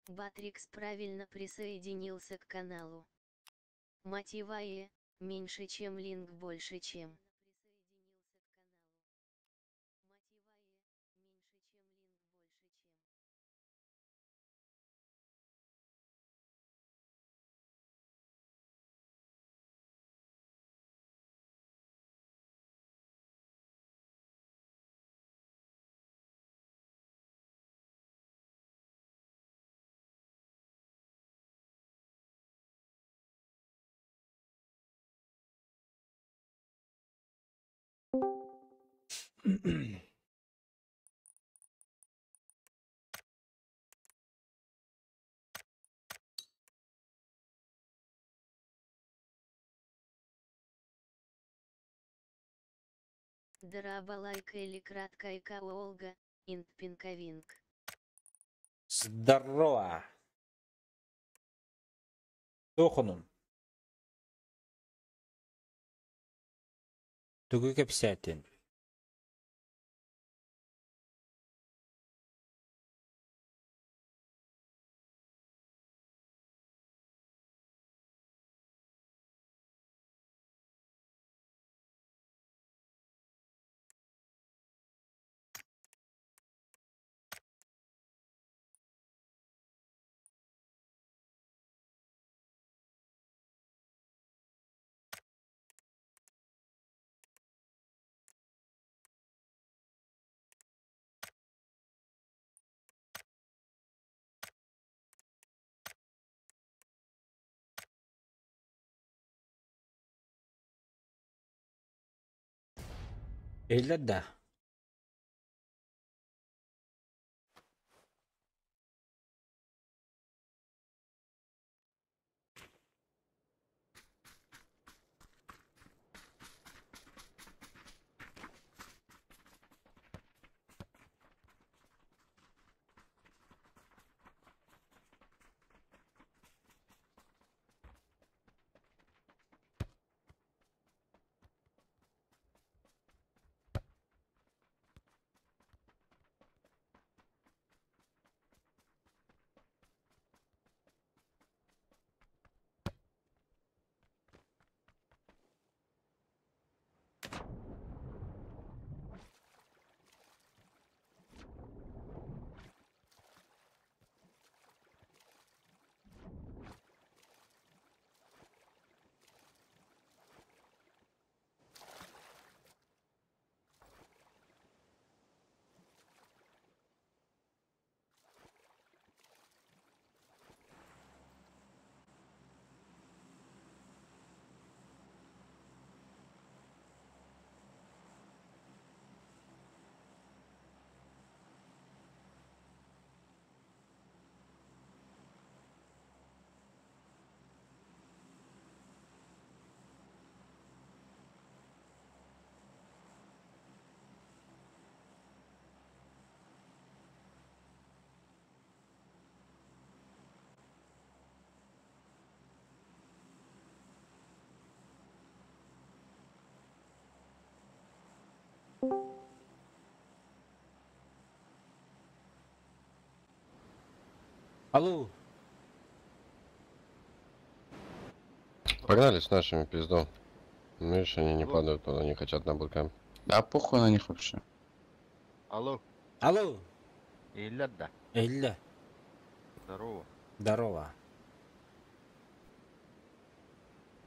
Батрикс правильно присоединился к каналу. Мотивае, меньше чем линк больше чем. Дарабалайка или краткайка Олга, Интпинковинг. Здорово! Тохунун. Тугу кэпсээтин? Иһиллэр да? Алло. Погнали с нашими пизду. Видишь, они не падают, они хотят на буткамп. Да похуй на них вообще. Алло. Алло. Илля, да. Илля. Здорово. Здорово.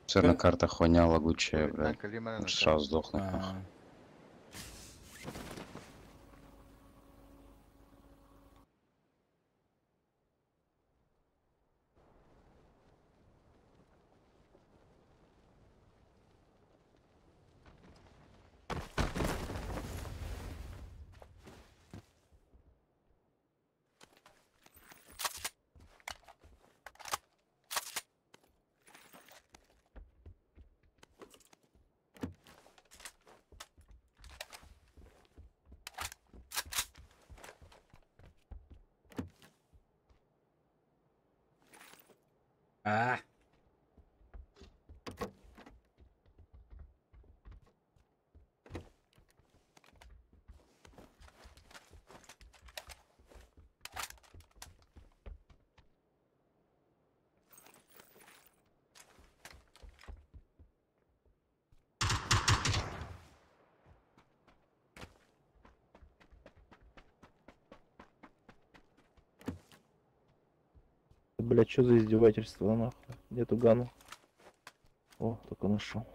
Все равно карта хуйня лагучая, блядь. Лучше сразу сдохнуть, нахуй. А. Блять, что за издевательство, нахуй? Нету гану. О, только нашел.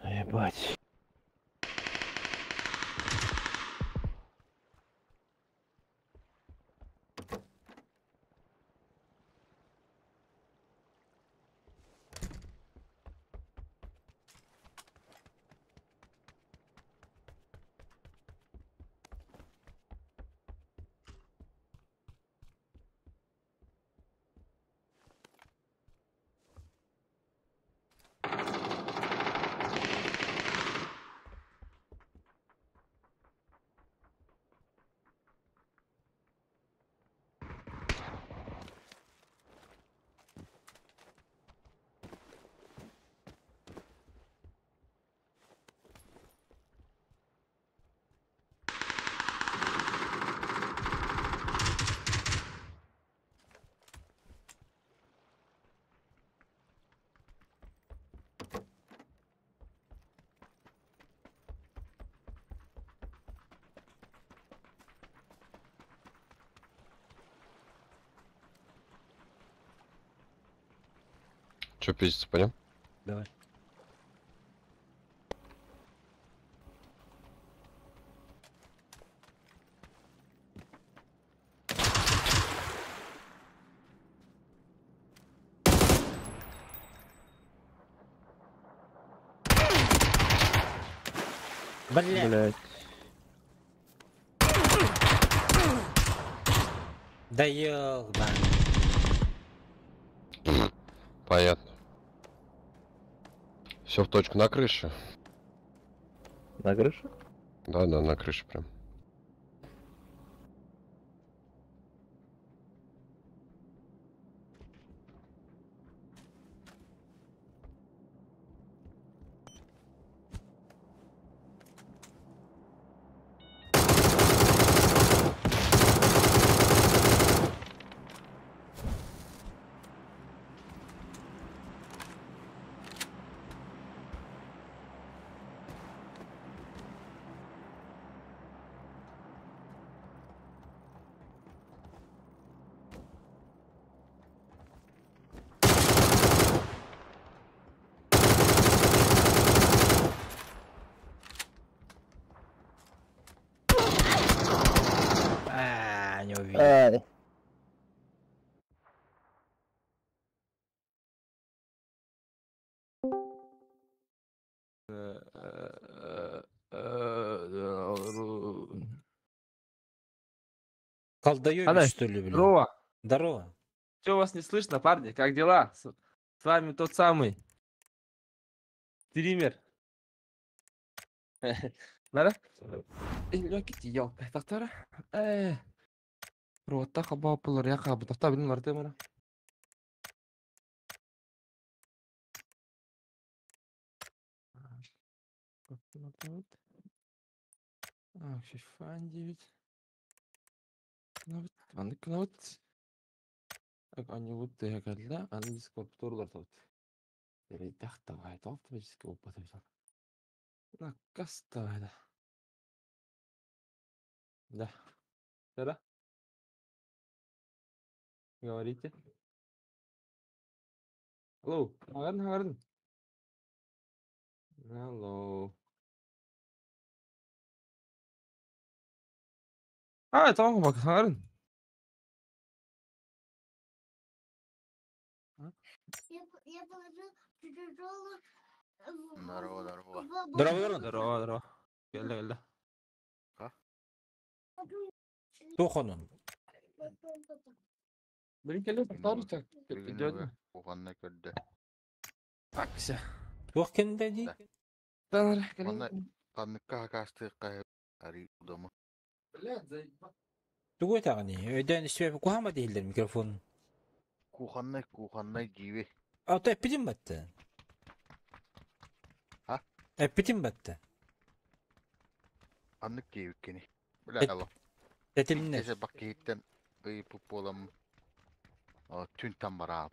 Ебать. Че, пиздиться, пойдем? Давай. Бля. Блять. Да ёлба. Понятно. Все в точку на крыше. На крыше? Да, да, на крыше прям. А, не увидел. Ай. Колдаёвич, Адай, что ли, блин? Здорово. Здорово. Чё вас не слышно, парни? Как дела? С вами тот самый стример. Нара? Лёкити, ёлка. Тахтара? Рота хаба пулар, я хаба. Тахта, блин, марты, мара. Фифан 9. Они вот когда они скульптурлар тут. Давай, На каста, да. Да. Говорите. Алло, Гагарин, Гагарин. Алло. А, это он, Гагарин. Я положил тяжелую. Здорово, здорово. Здорово, здорово. Здорово, здорово. Келді, келді. Тохонун. Блин, келді, тоқтар, так. Идет. Кухонна көрдө. Так, все. Туох кэннэ дии? Манна ханныкка хакаастыахха арыы удому. Блядь, заебал. Тугу этэҕиний? Өйдөөн истибэппин куһаама дииллэр микрофон. Кухоннай, кухоннай дииби. А то эппитим батта. А? Эппитим батта. Ханнык диэбиккини. Бля, алло. Тэтимнэр. Иккисе баккиһиттэн ыйыппыт буолам түн бараам.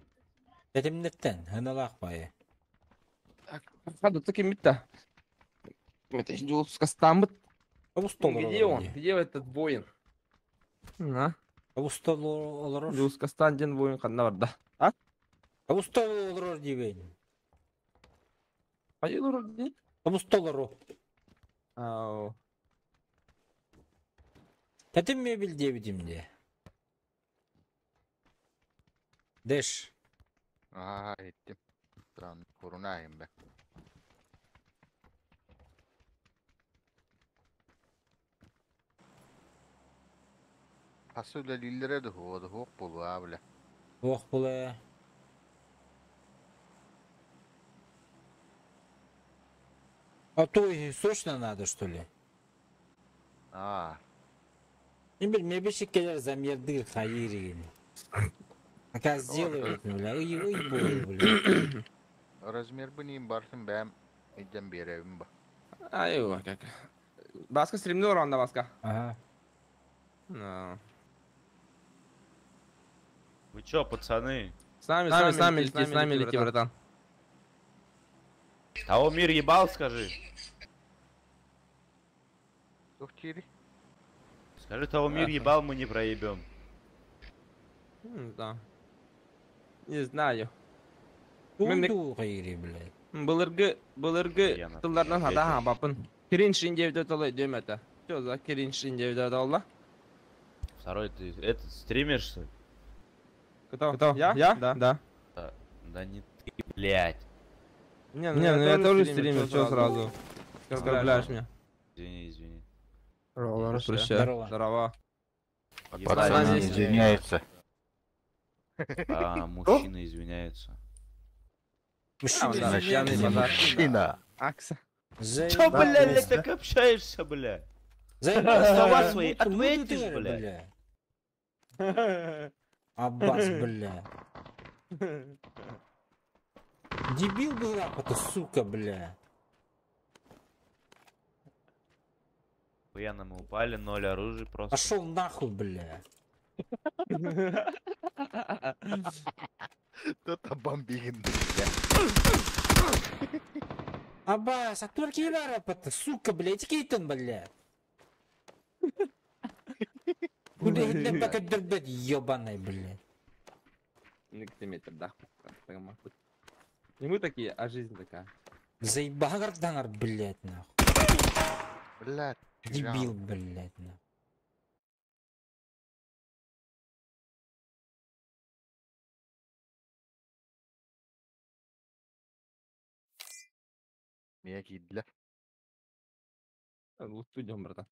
Тэтимнэртэн хыналаах баайы. Хаду ты ким-то? Это Джулс Кастамбыт. Обус толору Где он? дии. Где этот воин? На. Обус толору олорор. Джулс Кастан воин ханна барда. А? Обус толору олорор диибин. Хайы дии? Обус толору. Ау. Тэтим мебель диэбитим дии. Дэш. Аа, иттим. Странно, хурунаайым бе. Хасы үлэлииллэрэ да хуо да хуох буолуа бля. Ох була. А то и срочно надо, что ли? Аа, Мебель мебельщик келер замердыр хайыр. Пока сделают, бля, ый ый бой, бля. Размер бынын барсын бэм иден беребин ба. Ай, как. Баска стримни оранда баска. Ага. На. Вы чё, пацаны? С нами, с нами лети, с нами лети, братан. Того мир ебал, скажи. Тух тири. Скажи, того мир ебал, мы не проебем. Да. Не знаю. Уйду хайыр, блядь. Былыргы, былыргы Яна. тыллардан хата ха бапын. Кринж индевде толы дөмөтө. Что за кринж индевде толла? Второй, ты этот, стримишь, что ли? Кто? Кто? Я? Я? Да. Да. Да не ты, блядь. Не, ну, я тоже стример, что сразу? Оскорбляешь меня. Извини, извини. Прощай. Здорово. Здорово. Ебать, Пацаны извиняется. А, мужчины извиняются. Мужчина, да, извиняется. пьяный базар. Мужчина. Акса. Чё, Заебал. блядь, так общаешься, блядь? Заебал. Слова свои Муты, ответишь, муты, блядь. бля. Аббас, бля. Дебил был это, сука, бля. Хуяно мы упали, ноль оружия просто. Пошел нахуй, бля. Кто-то бомбигин. Аббас, а турки это, сука, блядь, кейтен, бля. Куда это пока дербет, ебаный, бля. Метр, да. Не мы такие, а жизнь такая. Заебал, данар, блядь, нахуй. Блядь. Дебил, блядь, нахуй. Меня кидля. Лучше идем, братан.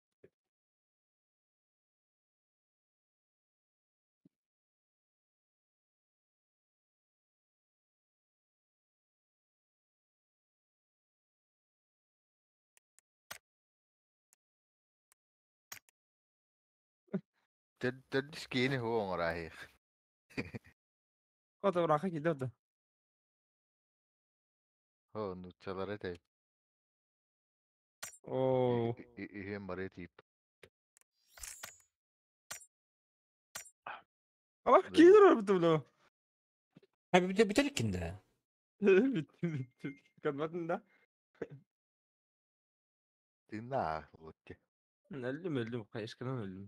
Төрдүс киини хуо оҥораһыах. Кото браха кидет. Хо нууччалар этэй. О, Үһүөн бары тиип. А кидер бля. А битер да? Кадбатын да. Тыыннаах лутти. Өлдүм, өлдүм, кайышканан өлдүм.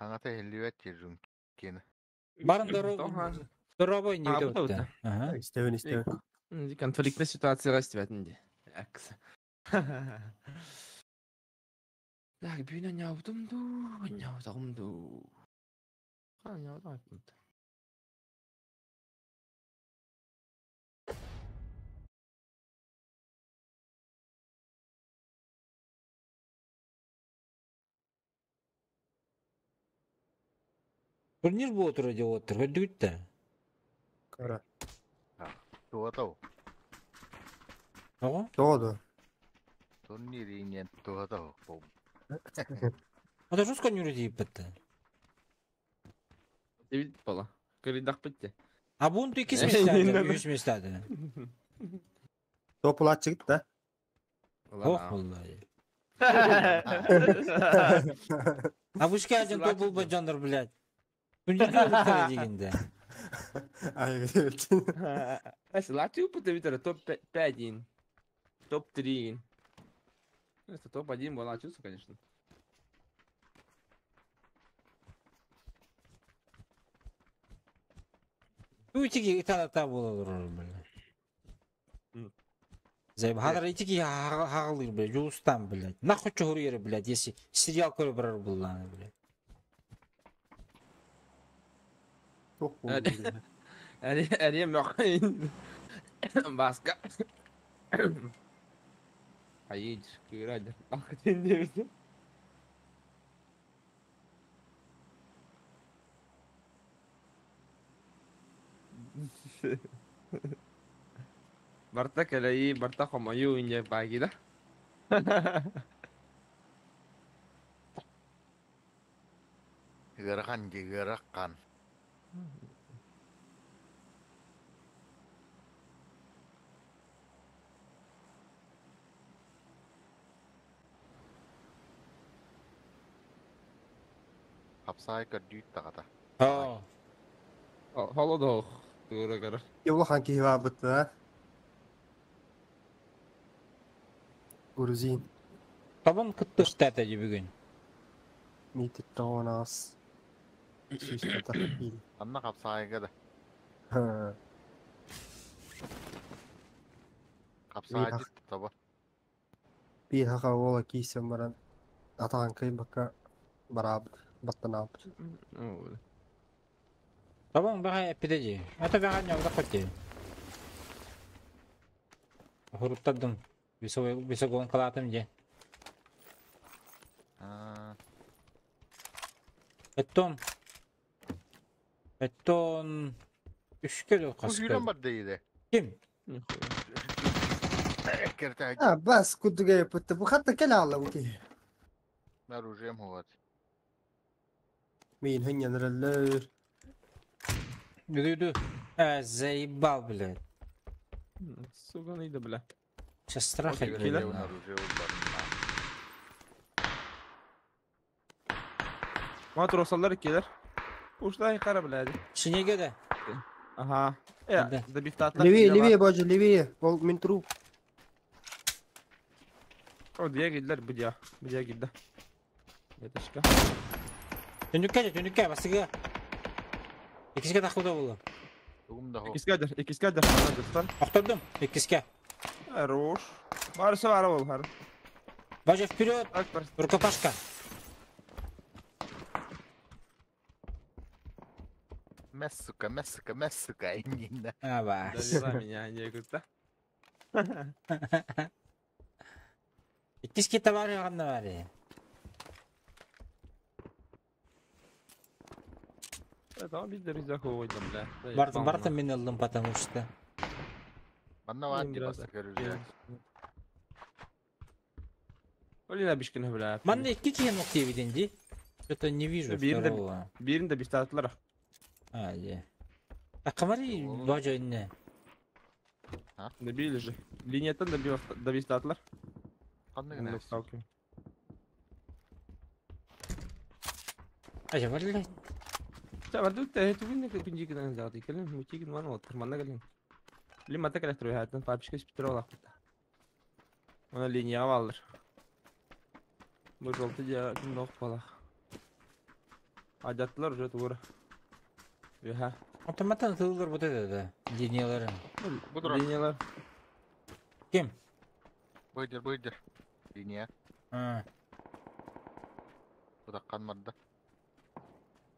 Хаҥата иһиллибэт тиррүҥ киэнэ. Барын здоровой не А, идет. бу-та. Ага. Истэбин, истэбин. Конфликтная ситуация растет. Акс. Так, бүйнө няутум ду, няутагым ду. Ха, няутагым. Турнир буола турар диэн уолаттар көрдүгүт да? Кыра. Туһата ол. Тоҕо? Тоҕо дуо? Турнир иҥэн туһата ол. Это жестко не тиийбэттэр. Дебит буола. Кырыйдахпыт дии. А бунту иккис миэстээтэ, үһүс миэстээтэ. Топ улаатчыгыт да? Ох, валлаһи. А вышка один топ был баджандар, блядь. Күндүргө ылыктара дигинде. Ай, Латвию пытавитера топ-5 топ-3. Это топ-1 была чувство, конечно. Үтиги италата буолар, блядь. Заеб, итики хагалыр, блядь, жулустан, блядь. Нахуй чохур блядь, если сериал көрө барар булланы, блядь. Әре мөккин. Баска. Айыч, кырадыр. Акытын дебит. Барта кэлэйи, барта хомойуу инде багида. Ыарахан дии, ыарахан. Хапсаай көрдүүт даҕата. Оо. Холодох. Тура кара. Улахан киһи баабыт да. Грузин. Табан кыттыстата дии бүгүн. Митит тоонаас. Сүүстата. Анна хапсаайга да. Хапсаайдыт таба. Биир хаха уола киisen баран атаан кыйбакка бараабыт баттанаабыт. Табан баҕа эппитэ дии. Ата баҕа ньолда хоти. Хуруттардым. Весогон калаатым дии. Эттон. Эттон. Үшкө Бу хаска. сүүрэн барда иде. Ким? Кертэ А, бас кудуга пытты. Бу хатта кел алла бу киһи. оружием хуат. Мин хынняныраллар. Иду, иду. А, заебал, блядь. Сука, иди, бля. Сейчас страх Киля. Оружие Матросалар келер. Уштай кара, блядь. Шинеге да. Ага. Да. Добивтатлар. Левее, левее, боже, левее. Ол мин труп. О, две гидлер, будя. Будя гидда. Веточка. Түнүккэ, түнүккэ, басыга. Иккиске тахуда булу. Тугум да хо. Икискәдер, икискәдер, ана достар. Охтордум, иккиске. Хорош. Барысы бар ол, хар. Бажа вперед, Так, бар. рукопашка. Мэс сука, мэс сука, мэс сука. Иннинэ. Аба. Довела меня, не кutta. Иккиске товары ганна бары. Это он бидер заховой там, бля. Барт, барта мен алдым, потому что. Манна ваат ди баста көрүллэр. Олина бишкин, бля. Манна икки киһи нок ди. Что-то не вижу Бирин второго. Бирин да бистатлар. А, де. А комари бажа инне. Добили же. Линияттан добистатлар. Ханнык гына. Ажа, блядь. Ча, барду те тувин пинжикин заты келин, мутигин ман оттыр, манна келин. Лим ата келе туру хаттан папишка спитер Она линия валыр. Бу жолты жа ким бала. Ажаттылар уже тура. Яха. Автоматтан тылылар вот это да. Линиялары. Бу тура. Линиялар. Ким? Быйдыр, быйдыр. Линия. А. Будаккан барда.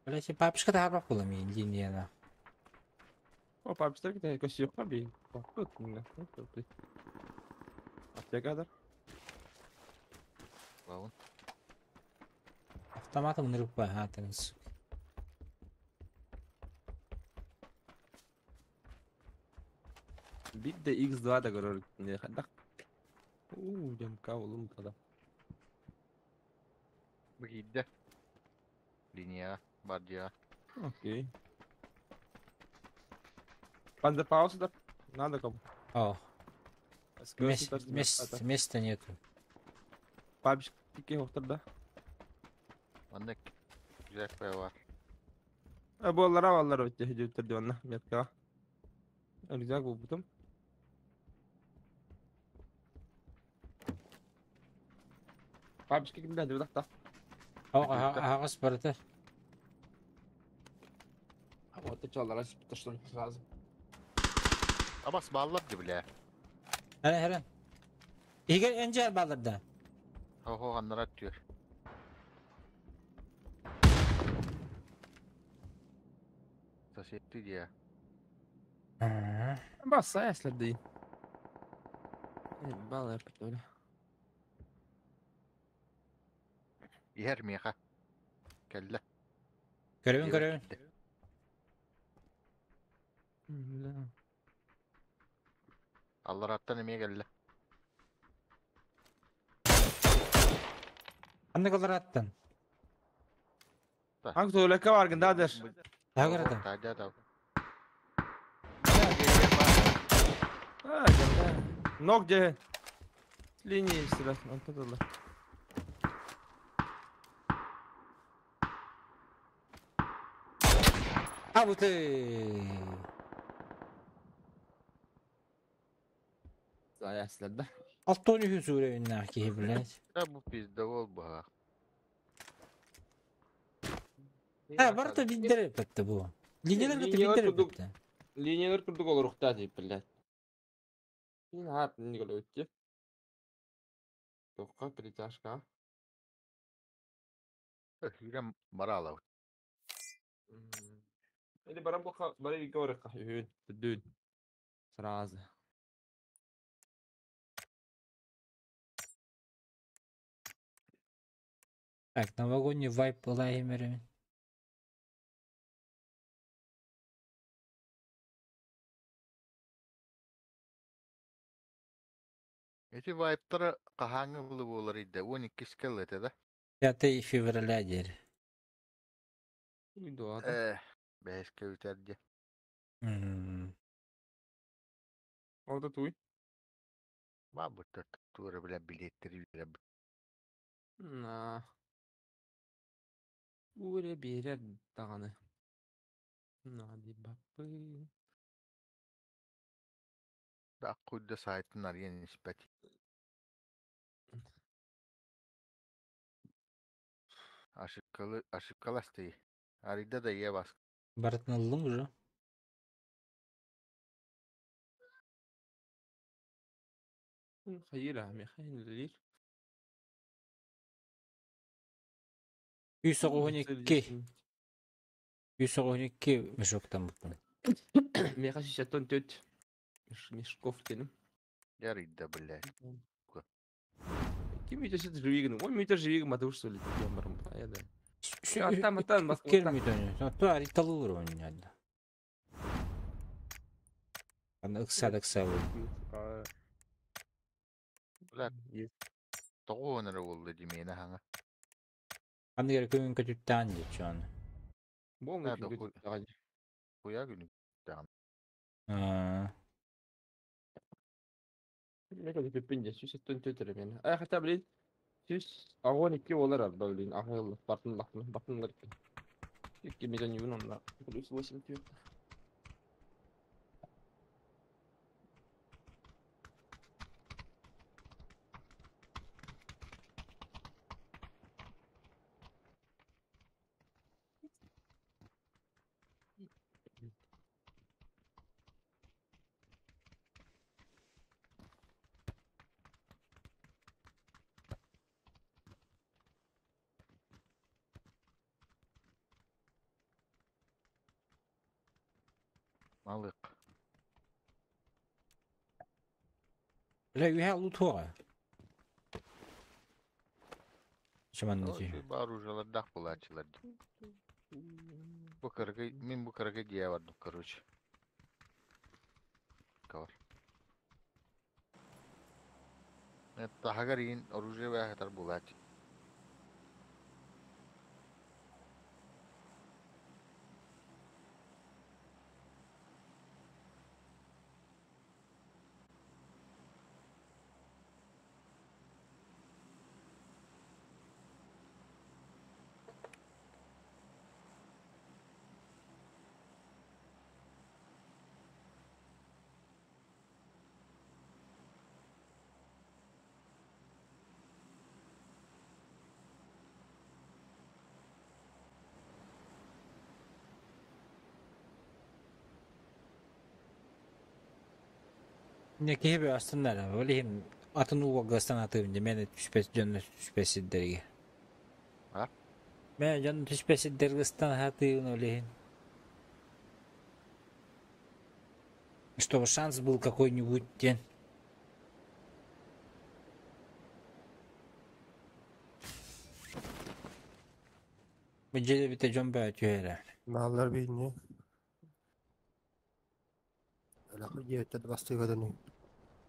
Блядь, папишка да харбап була мин линияна. О, папишка ките көсү yok би. Бакыт мына. Аптекадар. Лаун. Автоматом нырып па, а, ты, сука. Биир да X2 да көрөр хайдах. Уу, дьамка улум тада. Бу киирдэ. Линияҕа, бар дьиэҕэ. Окей. Панзерфауст да? Надо кому? О, места нету. Пабчик тики да? Маннык güzel var. Буоллара баллар өттө хүдүттэр дионна метка. Рюкзак булбутум. Пабчик кимдә дип та. Ағас барыта. Вот чаллара ташлан сразу. Абас баллар ди биле. Хәрә хәрә. Игер энҗер балырда. Хо-хо аннара түр. Сосетти дия. Баса яслар ди. Баллар петуля. Иһэр миэхэ. Кэллэ. Көрөбүн көрөбүн. Аллараттан эмиэ кэллэ. Анны кылараттан. Hangi tuvalete var gındadır? Тагырда. Тадя да. Ha, gında. Ног где? Линии сюда, он тут. А вот ты. Заяслар да. Алтони хүсүрэ киһи блядь. Да бу пизда бол ба. Ha, барыта биддер эпетте бу. Линиялар кытта биддер эпетте. Линиялар курдук olur ухта дип блядь. Мин хат не өтте. Тоққа перетяжка. Хүрем барала. Или барам буха бары говорка. Дүн. Сразу. Так, новогодний вайп ылайым. Эти вайптары кахаңы булы болар иде. 12 скелет да. 5 февраля дер. Э, бәске үтәрде. Orada туй. Ба бу тура белән билеттер бирә. На. Уре берер даганы. На ди бапы. Да куйда сайтын арген нисбәт. Ошибкалы, ошибкаласты. Арида да е бас. Барытын уже. Хайыр ами хайыр лир. 112. 112 мешоктан буттun. Меха 64 мешков келим. Ярида, блядь. Ким өйтө живигин? Ой, мөйтө живигин матуш сөйлейт. Ямырым. Аяда. Аттан матан бас. Келмейт. То ариталур ойнады. Аны ыкса ыкса бул. Бля, тоҕу өнөрө болду димени хаңа. Аны керек көңүн көтүттаан дечи аны. Болну Хуя күнү. Мека көппин 174 мен. Ай хотя блин. 112 олар блин. Ахыл бартын бартын бартын 2 миллион юн онда. Плюс 8 түйет. Малык. Бля, үйә лутуга. Чаман ди. Оружиялар дах булачылар. Бу кыргы, мин бу кыргы дия бардым, короче. Кавар. Таһыгар иин оружие бааһытар буолааччы. Не киһи бөҕөстөннөр, ол иһин атын ууга санатыым дии, мэн түспэт дьонно түспэт сирдэргэ. А? Мэн дьон түспэт сирдэргэ ыстан сатыыбын ол иһин. Чтобы шанс был какой-нибудь диэн. Бу дьиэ дьон бөҕө түһэрэ. Бааллар биирни.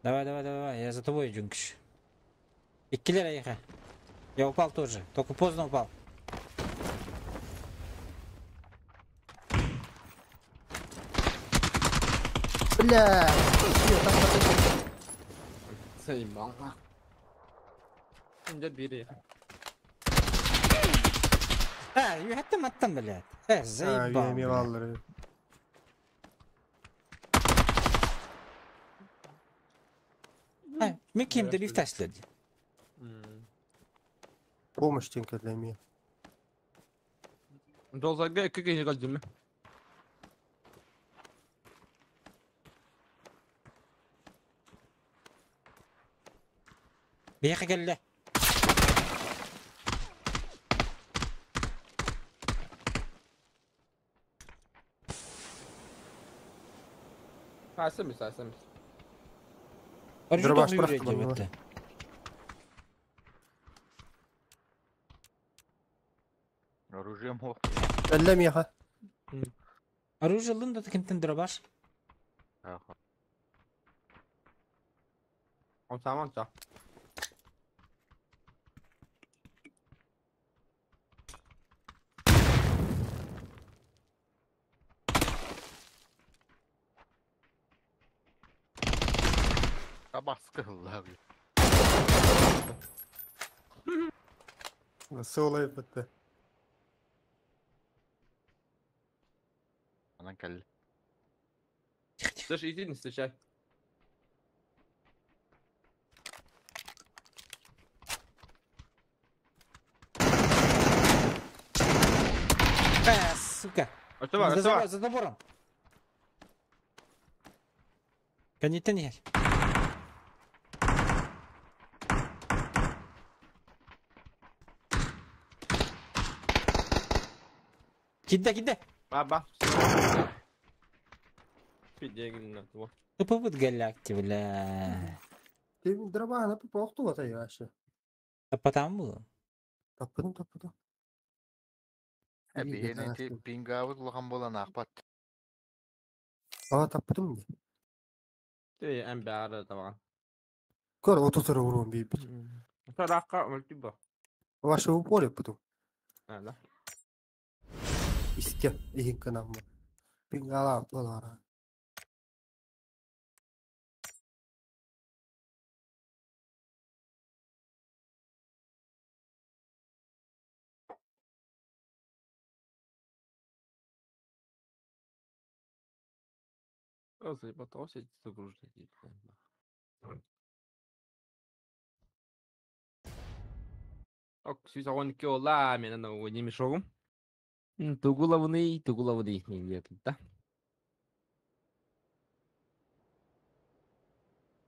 Давай, давай, давай, я за тобой, Джункиш. Иккилэр эйиэхэ. Я упал тоже, только поздно упал. Бля! Заебал нахуй. Дьэ биир А, үһэттэн аттан, блядь. Э, заебал. Эмиэ блядь. бааллар. А, мен кимде лифт ташлады. Помощь диэн кэллэ эмиэ. Долзарга икки киһи кэлдим. Биэхэ кэллэ. Саасымыз, саасымыз. Оружие Дробаш тоҕу бырахтым үүрэ онно. диэбитэ. Оружием суох. Кэллэ миэхэ. Оружие ылын да кимтэн дробаш? Аха. Онсааман са. Табаскы ылла били. Солай бітті. Анан кэллэ. Слышь, иди не встречай. Э, сука. А что, За, а забор, что? за забором. Кэнниттэн иһэр. Кидде, кидде. Баба. Пидегин на Тупобут галякти, бля. Ты дробаһына охтубата вообще. Таппатаан было. Таппытым таппытым. Э биһиэнэ ити пингаабыт улахан буолан аахпат. Aa таппытым дии. Ты МБР табан. Көр оту уруон биирбит. Таракка мультиба. Ваше упоре потом. А, да. Иске иһин кынаммын. Пингалаах буолаара. О, заебатался загружать. Ок, сүүс 12 олла, мен ана не мешогум. Тугулавыны, тугулавыны, не да.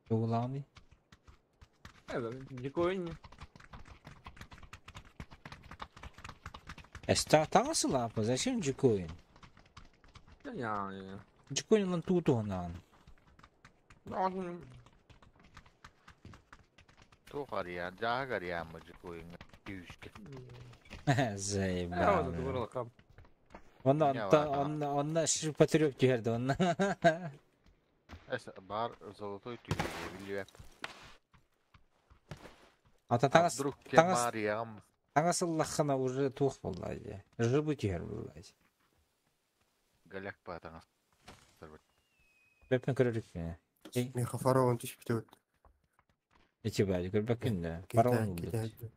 Тугулааны. Никой не. Эста таҥас ылаапа, зачем джикоин? Я, я. Джикоин ылан туутуһунаан. Туох арыйаан, дьааһык арыйааммыт дьукуйуҥҥа күүскэ. Заебал. Заебал. Онно Не онто ладно. онно онно ширпотреб түһэрди онно. Эс бар золотой түһүү биллибэт. Ата таҥас Вдруг таҥас кемариям. таҥас ыллаххына уже туох буолла дии. Жыбы түһэр буолла дии. Галяк баатаҥас. Бэппин көрөрүк. Миха фараон түспүтэ. Ити баadi көрбөккүн да. Фараон булбут.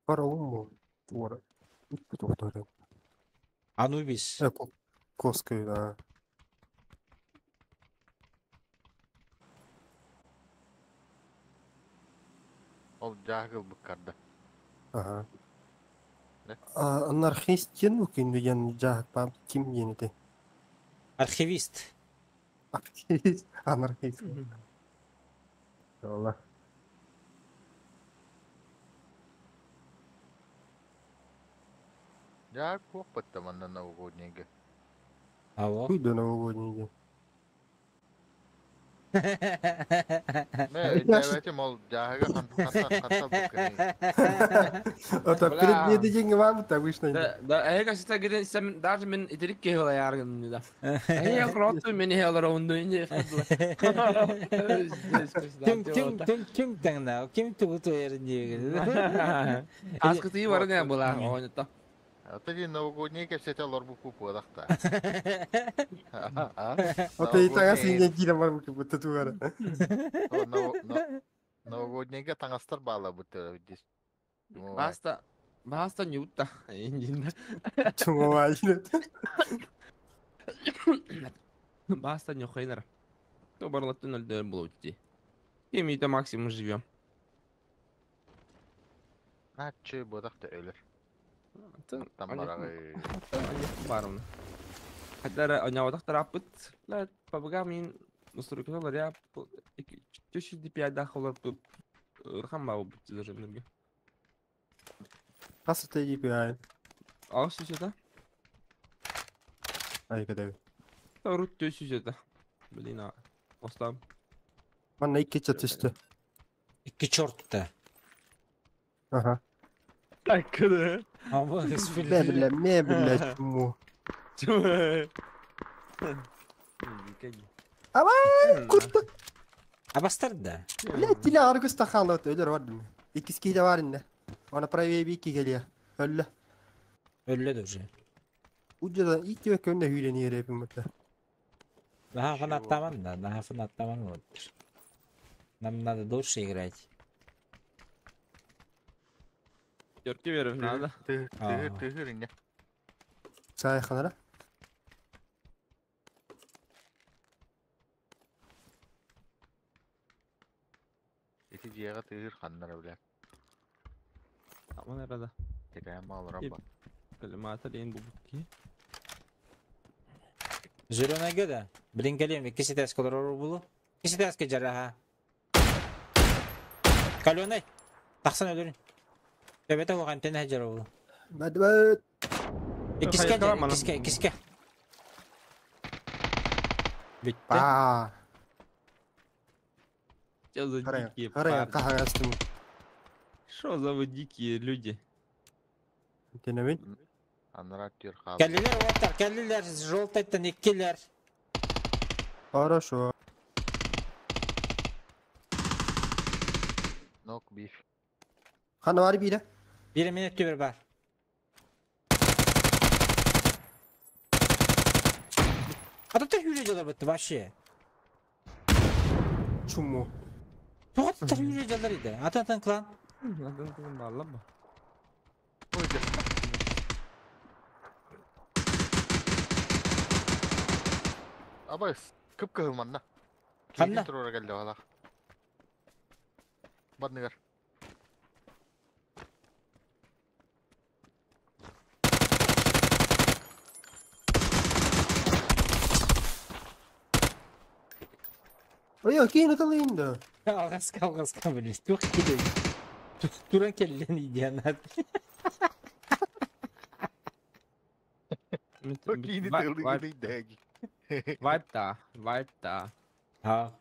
Фараон бу. Туора. Үппүт охтору. Анубис. Коска, да. Ол дьаагыл быккарда. Ага. Анархист диэн укин диэн жаат бам ким диэн этэй? Архивист. Архивист, анархист. Ола. Дьааг куох батта манна новогоднийга. Алло. Хуй да новогодний день. Мэ өйдөөбөтүм ол дьааһыга хантан хантан буккыный. Это перед деньги вам это обычно. Да, да, эһиги сита гиден сем даже мен итирик киһи олайааргын да. Эһиги кроту мен эһи олар онду инде. Ким ким ким ким таңна? Ким тугу туйарын диегин. Аскыты бар не була ооньто. Ата дии новогодний кэпсэтэ олорбуппут буолахта. Это и тагас инде кире бар бу будто тугара. Новогоднийга таҥастар баала бут дис. Баста баста ньутта. Инде. Чуңа Баста ньохайнар. То барлаттын өлдөр болот ди. Кеми максимум живем. Начы буолахта өлөр. Тан барагы. Барымны. Хаттара оняватах тараппыт. Ла пабга мин устурукалар я 305 дахолар тут ырхан бабы бут даже нерге. Хас та DPI. Ас сүсөтө. Ай кадай. Рут 400 Блин, а. Остам. Манна икки чатышты. Икки чортта. Ага. Так, да. А вот Ме бля, ме бля, чуму. Абай, курту. Абастар да. Бля, тиле аргыс тахалат өлөр бар дим. Иккис киһи бар инде. Аны правее бики келе. Өллө. Өллө да уже. Уджада икки көндө хүйлени ерепим бутта. Наха фанаттаман да, наха фанаттаман вот. Нам надо дольше играть. Терки верив надо. Тыгыр тыгыр инде. Сай ханара. Ити дьиэҕэ тыгыр ханнара бля. Аман арада. Тирээн маалыран ба. Калимата дейин бу бутки. Зеленая да? Блин, кэлиэм, икки этээскэ олорор булу. Икки этээскэ дьараха. Каленай. Тахсан өлөрүн. Төбөтө хуган тен жара булу. Бад. Иккискэ жара, иккискэ, иккискэ. Бүтте. Ба. Что за дикие Харая, парни? кахагастым. Что за вы дикие люди? Тенемин. Анара түр хаалла. Кэллилэр уоттар, кэллилэр, желтайтан иккилэр. Хорошо. Нок биф. Хана бар бире. Бире мен өттүбөр бар. Ататтар хүрө жалар бытты вообще. Чуму. Тоғаттар хүрө жалар иди. Ататын клан. Атын клан балла ба. Абай, кып-кыһыл манна. Ханна? Киһитин туруора кэллэ балах. Барныгар. Ой, кийин ытылыйын да. Алгаска, алгаска, блин. Тух киде. Туран келлен идианат. Киһини тылыгын идэги. Вайпта, вайпта. Ha.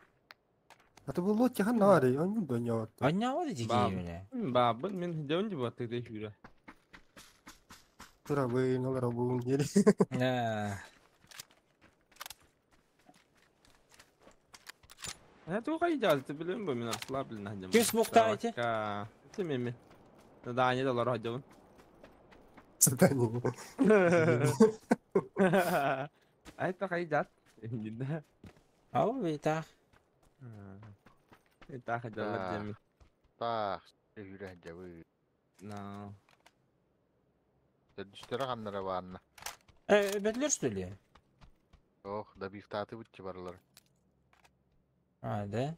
Аты бу лот яхан нары, он дөнья. Анна вот эти киһи Бабын мен дөндү баттык деп жүрө. Тура быйын олар буун жери. Да. Это хайдал, ты билем бу мен расслаблен хадым. Ким смоктаете? Ты меми. Да, не доллар хадым. Задание. А это хайдат. Да. Ау, битах. Это хайдал деми. Так, үрэ дьабы. На. Төрдүстөрө ханнара баарна. Бетлер что ли? Ох, добивтааты бутчы барылар. А, да?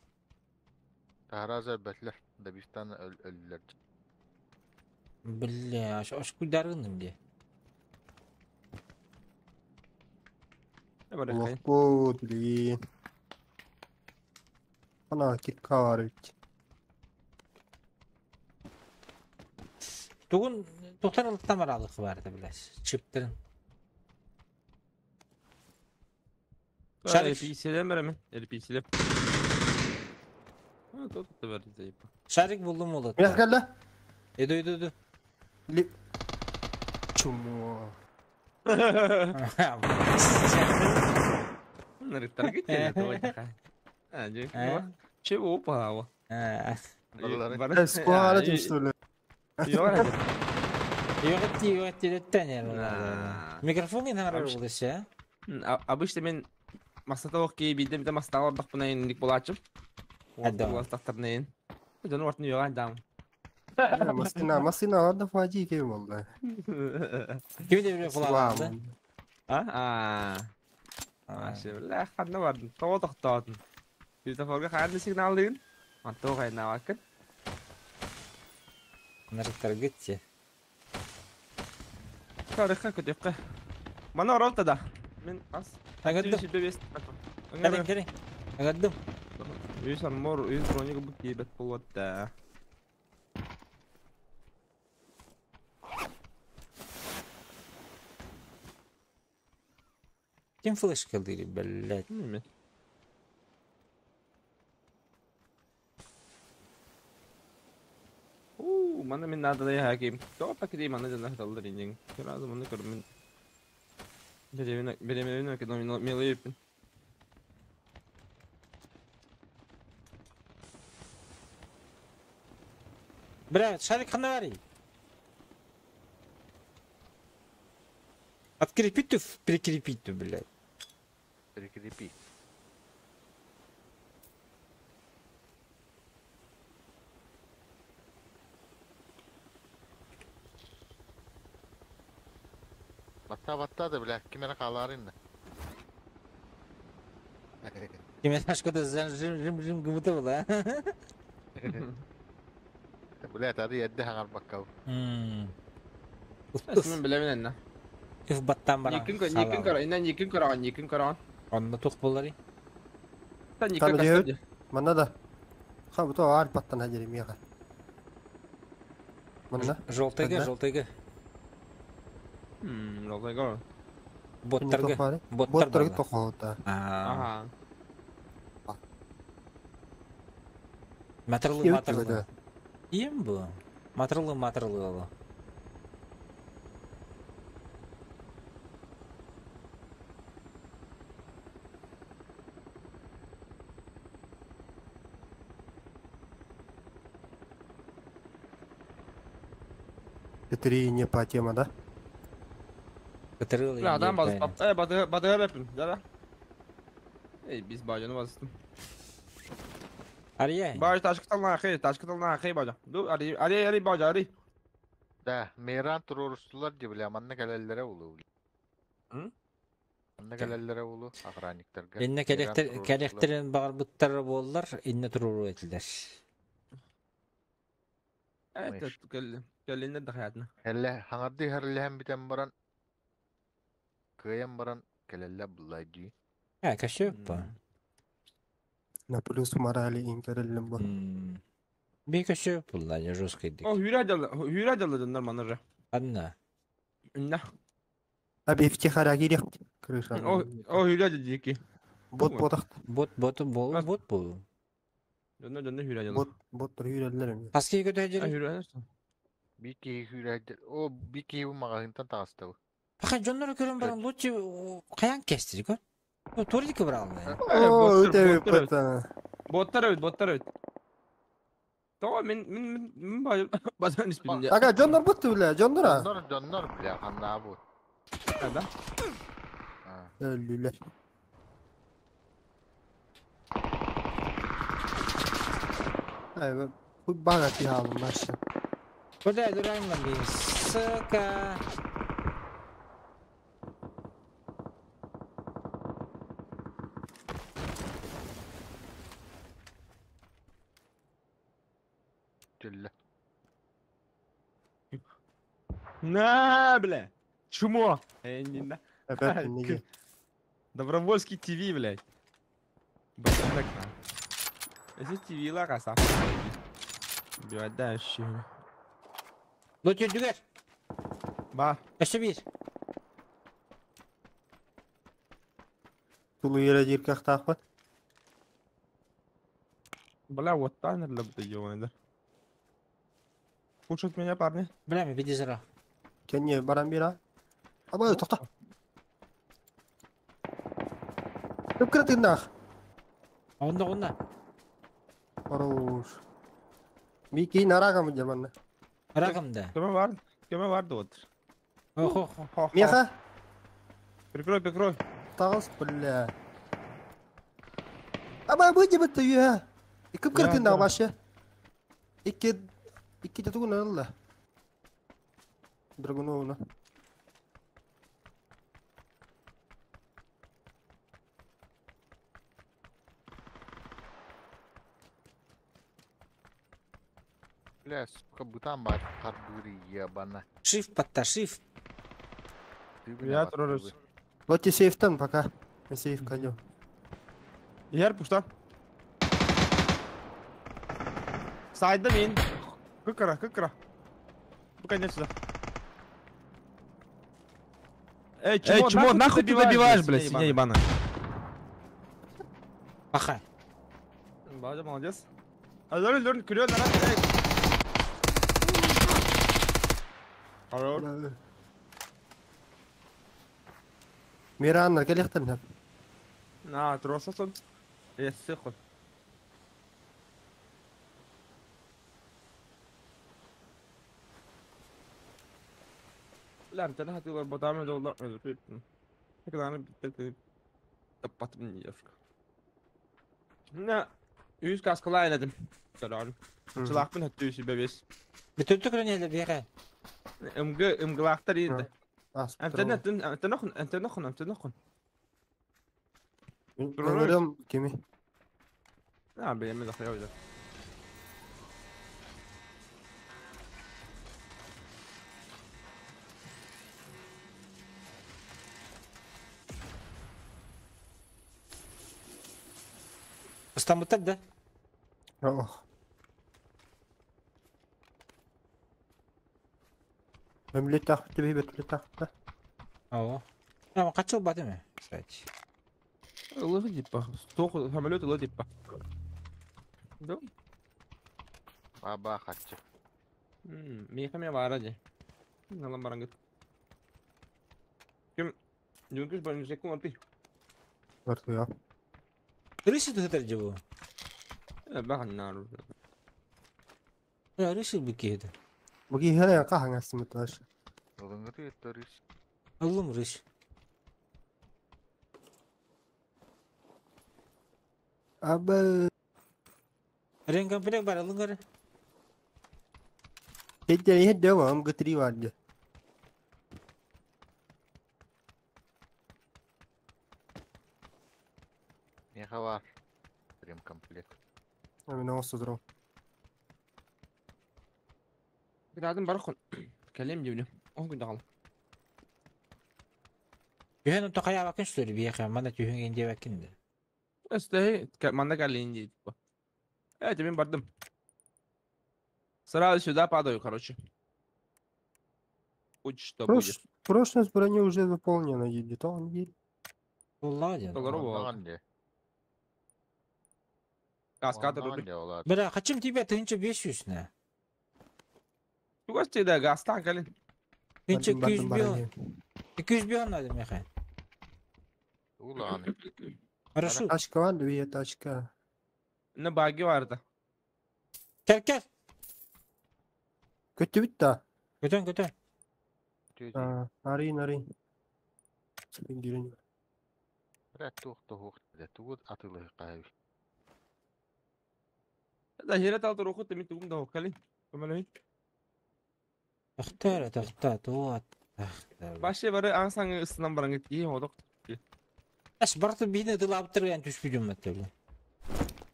Таһараза бэтлер, добивтан өллөр. Бля, аш кударыным де. Лохпут, блин. Ана, кирка бар ведь. Тугун тоқтар алыктан бар алык бар да билес. Чиптерин. Шарик. LPC-лем беремен. LPC-лем. А, тут да бар заеб. Шарик булдум олат. Мен келді. Иду, иду, иду. Ли... Чумо. Нарыктар кетті. А, Чего упало? Скоро что ли? Yok etti Микрофон не надо было Обычно мен масата ок кей бидем де масата ордак бунайын ник болачым. Адо. Боластактарнайын. Жон ортны yok адам. Масына, масына орда фаджи кей болду. Ким де бир кулалды? А? А. Ашы, ла ханна бардым. Того токтоодум. Светофорга ханды сигнал деген. Антоо кайна бакын. Нарыктар гитти. Тарыхка көтөккө. Мана оралта да. Мен ас. Агадым. Келин, келин. Агадым. Үс армор, үс броник бу кийбет болот да. Ким флешка дыри, блядь? Неме. Уу, мана мен надо да хаким. То пакети мана жана талдыр инең. Сразу маны көрмін. Беремен беремен ке номин милыйпин. Бля, шарик ханарий. Открепить ты, прикрепить ты, блядь. Прикрепи. Батта батта да, бля, кимера қаларын да. Кимера шкода жим жим жим гымыты была. Бля, тады едді хаңар баккау. Мен билемин энна. Үф баттан бара. Никин никин кара, инна никин кара, никин кара. Онна тух боллари. Та никин кара. Манна да. Ха, бу то ар баттан хажери мига. Манна. Желтыйга, желтыйга. Желтыйга. Боттарга. Боттарга тохота. Ага. Матрлы, матрлы. Им бу. Матрлы, матрлы оло. Три не по тема, да? Кытырыл. Бля, адам басып. Э, бады бады репин, да? Эй, биз бажаны бастым. Ария. Баж ташкытална хей, ташкытална хей бажа. Ду ари ари ари бажа ари. Да, мейран турурустулар ди бля, манна келеллере улу. Манна келеллере улу охранниктарга. Инне келектер келектерин багар буттар боллар, инне туруру этилер. Это кел келинне да хаятна. Хелле хаңарды херлеһен битен баран. Кыйын баран келелле буллай ди. А, кашөп. На плюс морали инкереллим бу. Би кашөп булла, я жесткий дик. О, хүрә дал, хүрә дал дөннөр маныры. Анна. Инна. Аби ифтихара кирек крыша. О, о хүрә дики. Бот ботак. Бот бот бол бот бул. Дөннөр дөннөр хүрә дал. Бот бот хүрәллер. Аски көтө жери. Хүрә. Бики хүрә. О, бики бу магазинтан тагысты бу. Бака жоннор көрөн баран лучше каян кестирик, а? Турдик бралны. О, өтө бит. Боттар öt, боттар öt. Tamam min min min min bazen ismini. Ага, дьоннор бутты бля, дьоннор а. Дьоннор, дьоннор, бля, ханна бу. Да. Өллүлэр. Ай, бу бага тиһалым башы. Бля, дурайм лан бин. Сука. Түллэ. На, бля. Чмо. Э, не на. Опять не Добровольский ТВ, блядь. Бля, Здесь ТВ лага Убивать дальше. Лот үрдүгэр. Ба. Өссө биир. Тулуйра диир кахтаахпат. Бля, вот танер для ебаный, да. Кушают меня, парни. Бля, мен бидезера. Кенне баран бира. Аба, тохто. Көп кыратыннах. Онда онда. Хорош. Мики нарагам жаманна. Рагамда. Кеме бар? Кеме бар вот. Охо. Меха. Прикрой, прикрой. Тағыс, бля. Аба, выйди бітті үйе. Көп кыратыннах башы. Икки икки тугун алла. Драгуновна. Бля, сука, бутан бар кардури ебана. Шиф подта, шиф. Я троллюсь. Вот тебе сейфтан пока. Я сейф коню. Яр пушта. Сайда мин. Кыкара, кыкара. Ну, конечно. Эй, чмо, Эй, чмо, нахуй ты добиваешь, блядь, свинья ебаная. Паха. База, молодец. А лөрн, лөрн, күрё, нара, эй. Хорош. Мираннар келехтен. На, тросасын. Эссе ход. لا انت لا تقدر بتعمل والله كده انا طبطت مني افكار لا Yüz kaskılı oynadım. Selam. Çılakpın hatta yüzü bebes. Бүтүрдүк рөнеле биэхэ. МГ МГлахтар иди. Амтан амтан амтан амтан амтан. Görüyorum kimi. Ne benim de hayal. Ыстамыттар да? Ох. Мемлет тахты бейбет тахты. Ого. А, качыл бат эме, кстати. Лыгы типа. Стох самолет лы типа. Да? Баба хатчы. Меха ме бара же. Налам барангыт. Ким Юнкүс бар секун арпи. Бар я. Рыси тутар жибу. Бахан нар. Рыси бикеди. Буги хәле кахаңасы муташ. Ылыңыры өттөрүс. Ылым рысь. Абы Ремкомплект бар ылыңыр. Хедде хедде вам гытри варды. Меха бар. Ремкомплект. Мен оңсыз. Birazdan барах. Кәлем дибни. 10 күн дагал. Түһэн онто хайаабакын сүрү биэхэ, мана түһэн индиэбэккин да. Эсте манда кәлин ди типа. Э, мен бардым. Сразу сюда падаю, короче. Будь что будет. Прочность брони уже заполнена, едет он едет. Улладен. Каскада Бля, хотим тебя 1500 на. Тугас да гастан калин. Тынча 200 200 надо, Михаил. Уланы. Хорошо. Тачка ван, две тачка. Ne баги vardı. Кел кел. Көттүбүт да. Көтөн көтөн. Арыйын арыйын. Сен Бля, туох туох тугу атыылыһыккаһы. Да хера тал туруху теми тугум да хоккали. Көмөлөй. Тохтоо тохтоо туот. Башы бары аң саңы ысынан баран кетти одок. Аш барты бини тылаптырган түшпүдүм маттылы.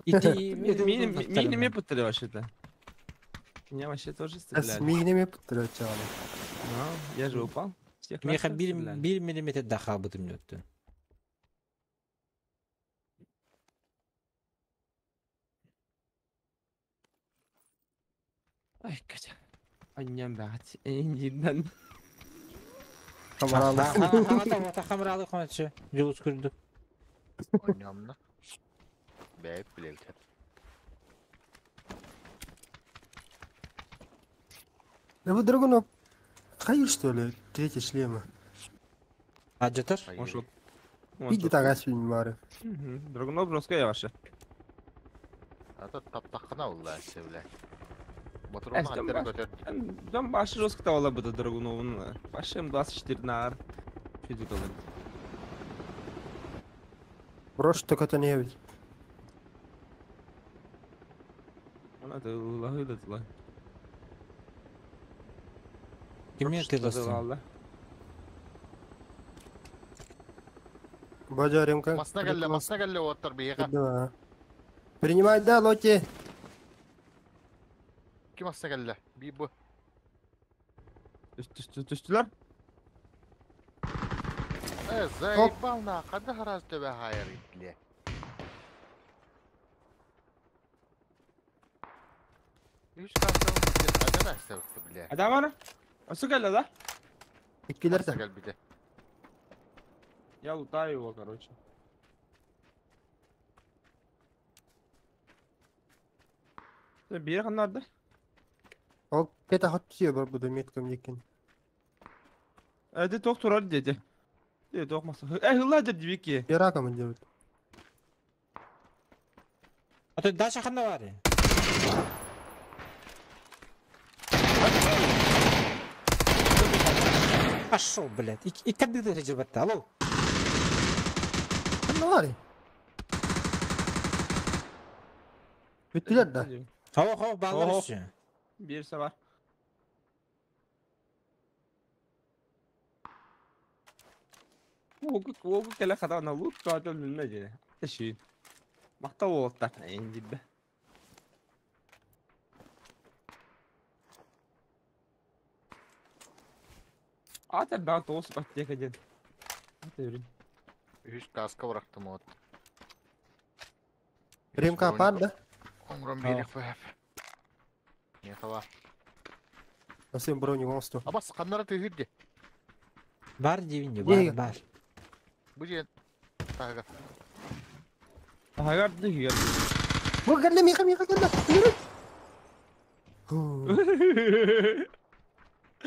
Ити Мини мини ме путтали вообще-то. Меня вообще тоже стреляли. Мигне ме путтали чаганы. Ну, я же упал. Всех Меха нас 1 стреляли. 1 миллиметр даха бытым өттү. Ай, Катя. Анням бәгать. Эндиден. Камаралы. Хамата хамралы кончы. Жулус күрдү. Ойнамна. Бәйп билелтер. Да вы Драгунов, хайыр что ли, третий шлема. Аджатар. Может. Иди так асфин бары. Драгунов броска вообще. А то таптақына улла бля. Батырона аттары көтер. Там башы жестко тавала быды Драгуновун. Башы М24 нар. Чуть говорит. Брош только то не ведь. Она ты лахы да тла. Кимне ты ластын? Бажарим как. Масна кэллэ, масна кэллэ оттар биэха. Да. Принимай, да, Лоти. Ким масна кэллэ? Би бу. Түстүлөр? Э, заебал на, када хараз төбә хайыр итле. Үч каса када бәсәүтте бля. Адам ара? Асу кэллэ да? Иккилер Масна да. кэл бите. Я лутаю его, короче. Бир канарды. Ол кета хот түйе бар буду меткам екен. Эди ток турар деди. Деди токмаса. Э, хылла деди бики. Яра командир. А то Даша ханна бар. Пошел, блядь. И когда ты режибатта? Алло. Ханна бар. Бүттүлер да. Хо хо баллар Ого. үсү. Бир бар. Оgu оgu келе када на лут када билме деди. Теши. Макта болот энди бе. Ата бан тоос баттека ден. Ата үрүн. Үч каска бырактым от. Ремка бар да. Оңрон берек бәп. Не хава. Сен броник оңсту. Абас каннара тыгырды. Бар дивинде, бар, бар. Бу же тага. Агар дигер. Бу кэллэ миха миха кэллэ.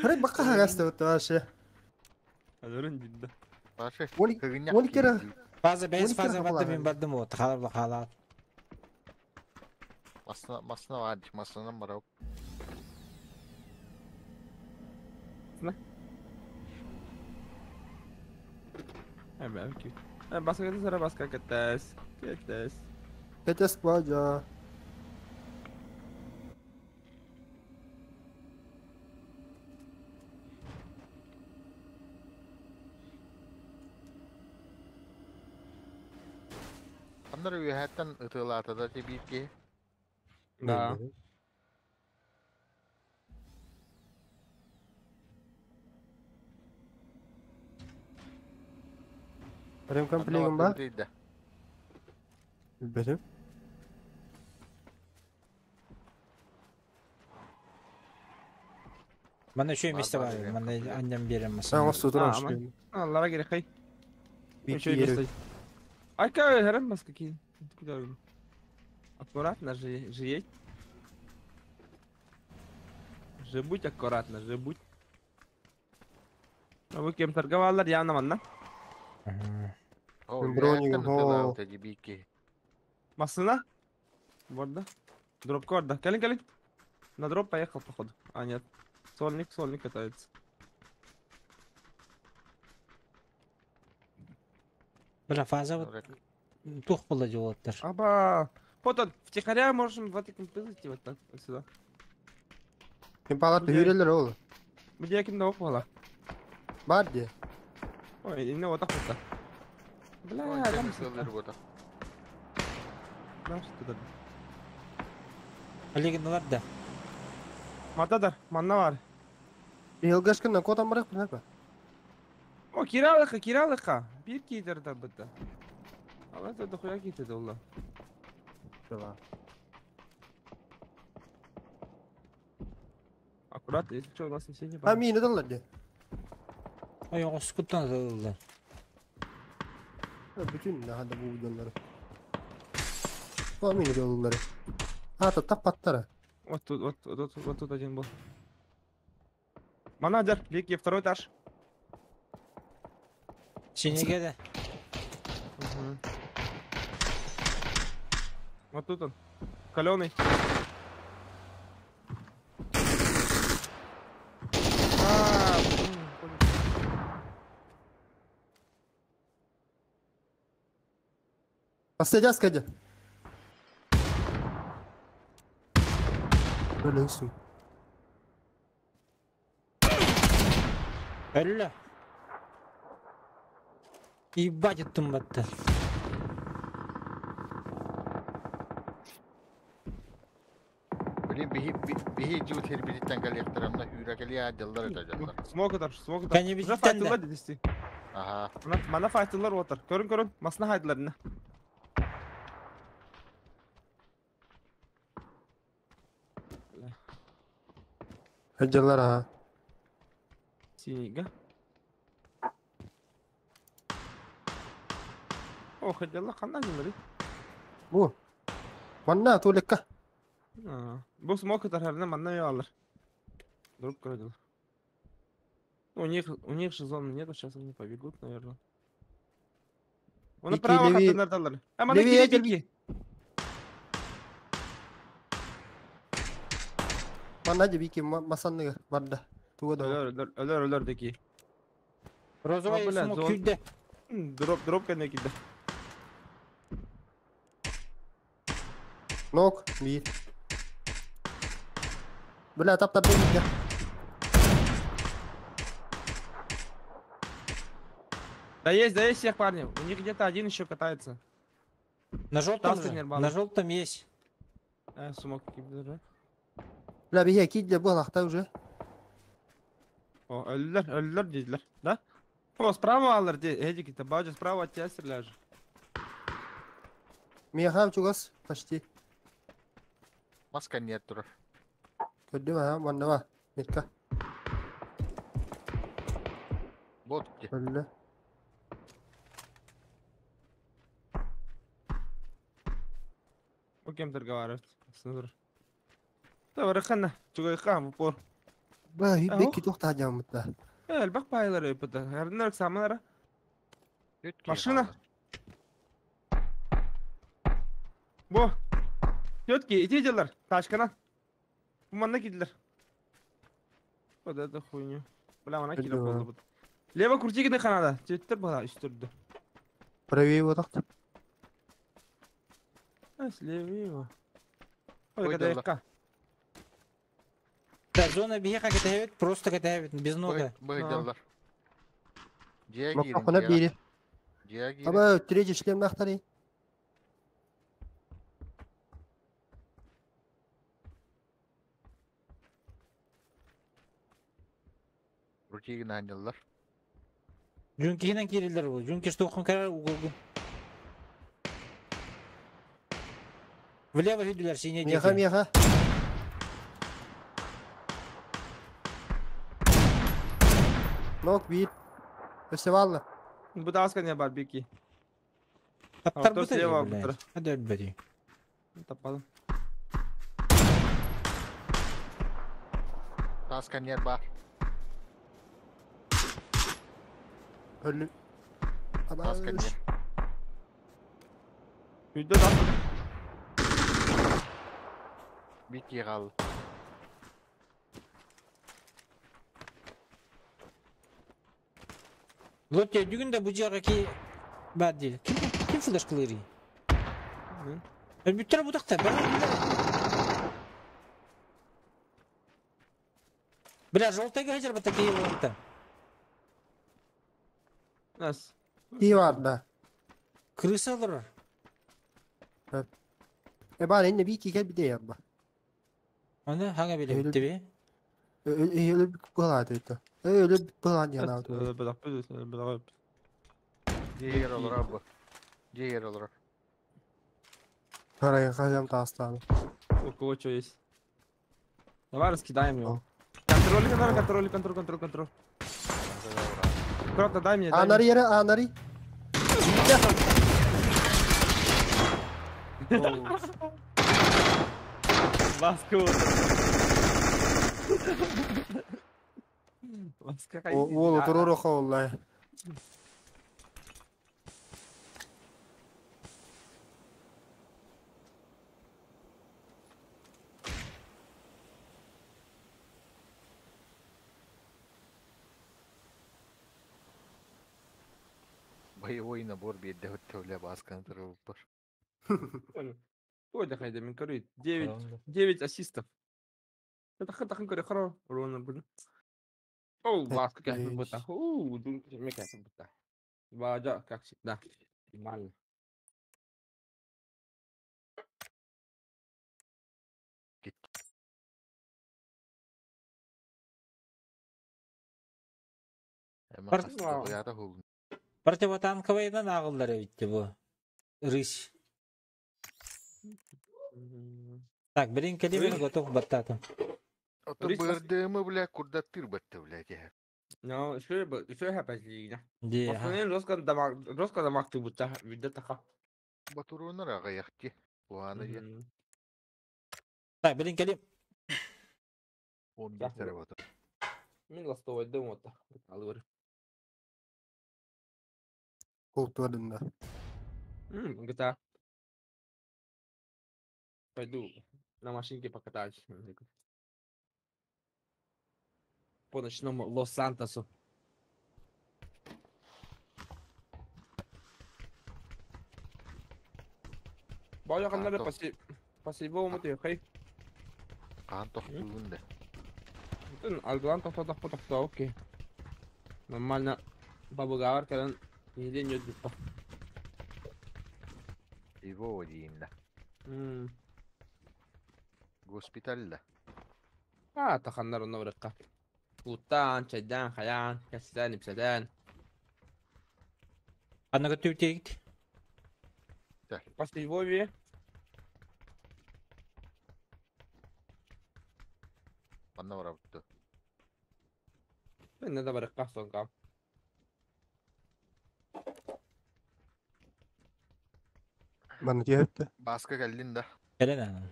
Хрей бакка хагаста вот вообще. Үрүн дидди. Башы. Он кера. Фаза бес Он фаза кера батты хабалар. мен бардым вот. Халап халап. Масна масна бар, масна барап. Эбе, ки. Баска кетес, ара баска кетес. Кетес. Кетес бажа. Каннара үйәттен ытылата да тебитке. Да. Ремка плегем ба? Билбетим. Мана еще место Бар, бар. бар, Мана анням берем Сен оңсту туран А, шлем. Аллара керек хай. Бики Еще ерек. место. Айка харам баска ки. Куда? Аккуратно же жиеть. Же будь аккуратно, же будь. А вы кем торговалар, я на манна. О, Броник, үйәттен о. ытылата тебитке. Масына? Вот да. Дропка да. Кэлин, кэлин. На дроп поехал, походу. А, нет. Сольник, сольник катается. Бля, фаза вот тух было делать-то. Аба. Вот он, втихаря можем в этой компы зайти вот так, вот сюда. Ким палар түйрелер ол. Где ким да около? Бар де. Ой, не вот так вот. Бля, там сылыр бота. Да, что то Олегиналар да. Матадар, манна бар. Илгашкын котан барак бир О, киралыха, киралыха. Бир кейдер да быта. Ала да дохуя кейтеди олла. Аккуратно, если что, у нас все не А мини даллар де. Ой, оскуттан алды. Бүтүн нахада бу видеолары. Бу мини даллары. А, та тапаттара. Вот тут, вот, вот, вот тут один был. Манадер, Вики, второй этаж. Синеге да. Угу. Вот тут он. Каленый. А, понял. Последняя скади. Өлөсүң. Әллә. Ебать еттім батты. Блин, биһи биһи жут хербититтен коллекторымна хүрәкели адыллар өтөжөллөр. Смок атар, смок атар. Кәне Уже бититтен файтылар да. дедисти. Аха. Мана файтылар отыр. Көрін, көрін. Масына хайдылар не. Хаджалар а. Синига. О, ходила хана не мри. Бу. Манна тулекка. Бу смок атар хәрне манна ялыр. Друг көрдү. У них же зоны нету, сейчас они побегут, наверное. Он Вики, направо леви- хатынар далар. А мана леви кири эдил- бики. Манна де бики масанныга барда. Туга да. Өлөр, өлөр, өлөр, өлөр деки. Розовый А, бля, смок зон- күлді. Дроп, дроп кәне киде. Нок бир. Бля таптар бир. Да есть всех парни. У них где-то один еще катается. На желтом Таска же. нирвана. На желтом есть. Смок киде. Бля бихи киде бу лахта уже. О, өллөр, өллөр dediler. Да? О, справа алыр де, Эдик, это баджа справа от тебя стреляешь. Миха чугас почти. Маска нет турар. Көрдүм а манна ба. Метка. Вот где. Өллө. По кем разговаривать? Снудр. Да, рахана, чугайха, в упор. Бля Ау. бики тохта жамытта. Элбак байлар өпөтө. Хәрнер самалара. Машина. Бу. Тетки, иди делар. Тачкана. Манна киделер. Вот это хуйню. Бля, мана килеп Өлдү, болду бу. Лево крутигini канада. Теттер бала үстүрдү. Правее вот так. А, слева его. Ой, Ой, когда делла. яка. Да, зона бихе катабит, просто катабит, без нога. Быйдалар. Макка хона бири. Аба третий шлем нахтари. Рутигин аннылар. Жүнкинен кирилер бу. Жүнки что карар угу. Влево виделер синий Меха меха. Нок бир. Өсө Бу да аска не бар бики. Таптар то бу слева блядь. бутыр. Hadi öpbedi. Таппадым. Таска нет бар. Өллү. Таска нет. Үйдө да. Бики гал. Вот я бүгүн да бу дьиэҕэ ки баар диир. Ким ким флешкалыырый? Өлбүттэр бутахта. Бля, желтый гайдер вот такие вот там. Нас. Кии бар да. Крыса олорор. Э баар инне бии кел бide yarba. Оны хага биле Öyle- битти Öyle bir bıla dedi. Öyle bir bıla diye aldı. Дьиэгэр олорор бу. Дьиэгэр олорор. Parayı kazam taaslan. У кого что есть? Давай раскидаем его. Контроль, контроль, контроль, контроль, контроль, контроль. Аккуратно, дай мне, дай Anarı мне. yere anarı. Ласково. Ласка, Oğlu durur oku vallahi. Боевой набор биэрдэ хөттөлө баасканы турубуппар. Ой, да хайда, мен көрүй. 9, 9 ассистов. Это хата хан көрі хоро. Рона блин. Оу, ласка как будто. Оу, дун мне как будто. Бажа, как всегда. Нормально. Эма Бар- хастыгыята хулун. Противотанковыйдан ағылдар битти бу. Рысь. Так, блин, калибр готов баттатым. Ото Рысь бырдымы бля курдаттыр батты бля дьэ. Ну, еще еще хапазина. Де. Пацаны жестко дамаг ты будто видно така. Батуруунар аҕыйахти. Куһааны дьэ. Так, блин, калибр. Он биэстэрэ бата. Мен ластовой дым вот. Алыр. Kulturdun da. GTA. Пойду на машинке покатаюсь. По ночному Лос-Сантосу. Бая канары Антон. пассивовому ты хай. Хаан тохтугун да. Алгылан тохтотох потохто, окей. Нормально. Бабыгавар кэлэн нигде не өтбүт Его диин да. Госпиталь да. А, таханнар онно барыкка. Уттан, чайдан, хаян, кэссэн, ипсэдэн. Анна көтү тегит. Пассивове. Манна барабытты. Мен да барыкка сонка. Bana diyor hep de. Бааска кэллин да. Кэлэн ана.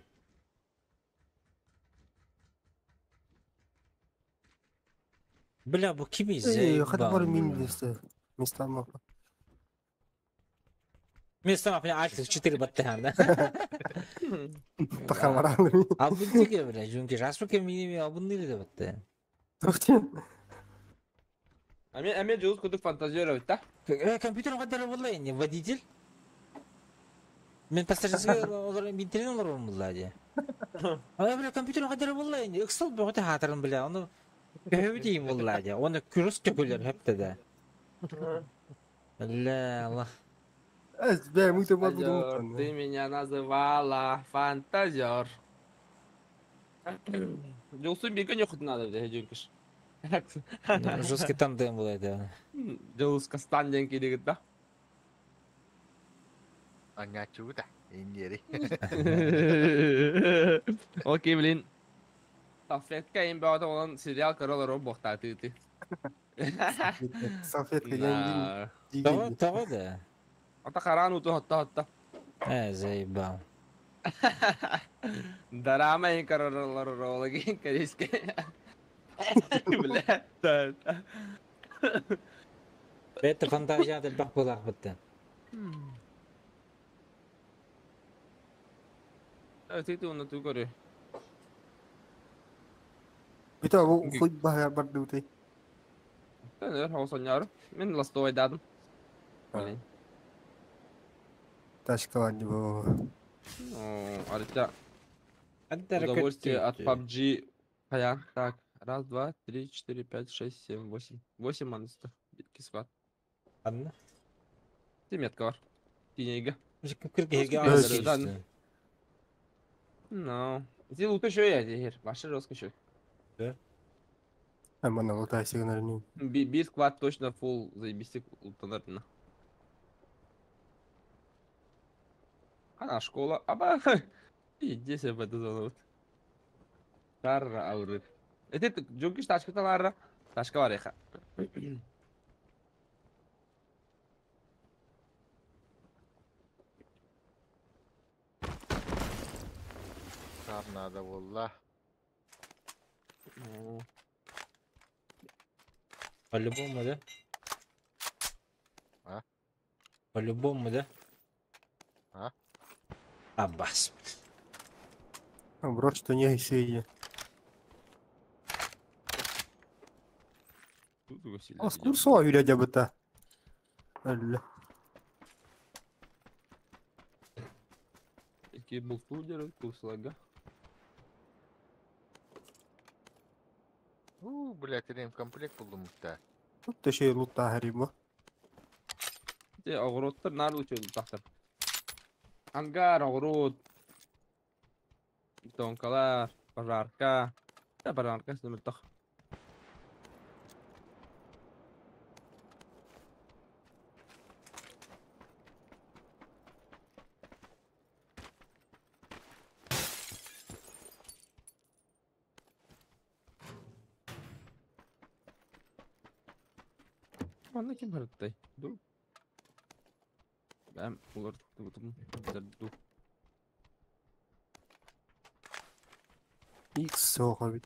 Бля, бу кими Ey, hadi var заебал. min liste. Mistan bak. Место мапня альт 4 баттахарда. Takan var anı. Абын тиге бля, жунки жасуке миними абын дили да батты. Тоқтен. А мен жолус кудук фантазировать, да? Э, компьютер кадары булла не водитель. Мен пассажирский олар минтерин олар булла ди. А бля, компьютер кадары булла не Excel бу хата хатырын бля, оны көбү булла ди. Оны күрүс төкөлөр хепте да. Бля, Аллах. Ez be muhtemelen bu Фантазер, ты меня называла фантазер. Жолсун бирге нехут надо, бля, жөнкүш. Жесткий тандем был это. Жолуска стан керек да. Аҥааччыбыта. Индиэри. Окей, блин. Салфетка им баата olan сериал король робот ты ты. Салфетка yengi. Того, того да. Ата харан уту хатта хатта. Э, заебал. Дорама и король корейский. Бля, да. Это фантазия del бак булак битти. Ты ты оны ту көрү. Бите бу хуй баһа бардыбыты. Өр хоҕус онньоору. Мин ластовайдаатым. Блин. Тачка бар бу. Ну, арыта удовольствие от PUBG. Хая. Так, раз, два, три, четыре, пять, шесть, семь, восемь. Восемь манысты. Кис бар. Анна. Теметка бар. Тинейга. Кыргыһырга. No. Ити лута еще я дехер. Башы жестко еще. Да. Амана лута сигнални. Бир склад точно фул заебись лутанарына. Она школа. Аба. Иди себе в эту зону. Тарра ауры. Это жонкиш тачка таларра. Тачка бар еха. Тар надо волла. По-любому, да? А? По-любому, да? А? Аббас. Брось, что не сидя. Аскурсова үйрәдә быта. Әллә. Ики булту дерек курслага. У, блядь, ремкомплект булдум-та. Тут та лутта харима. Те огородтар нар учуду тахтар. Ангар, огород. Бетонкалар, пожарка. Да, пожарка сымыртах. Манна ким барыттай? Ду. Бәм улар тутум ду. Икс соға бит.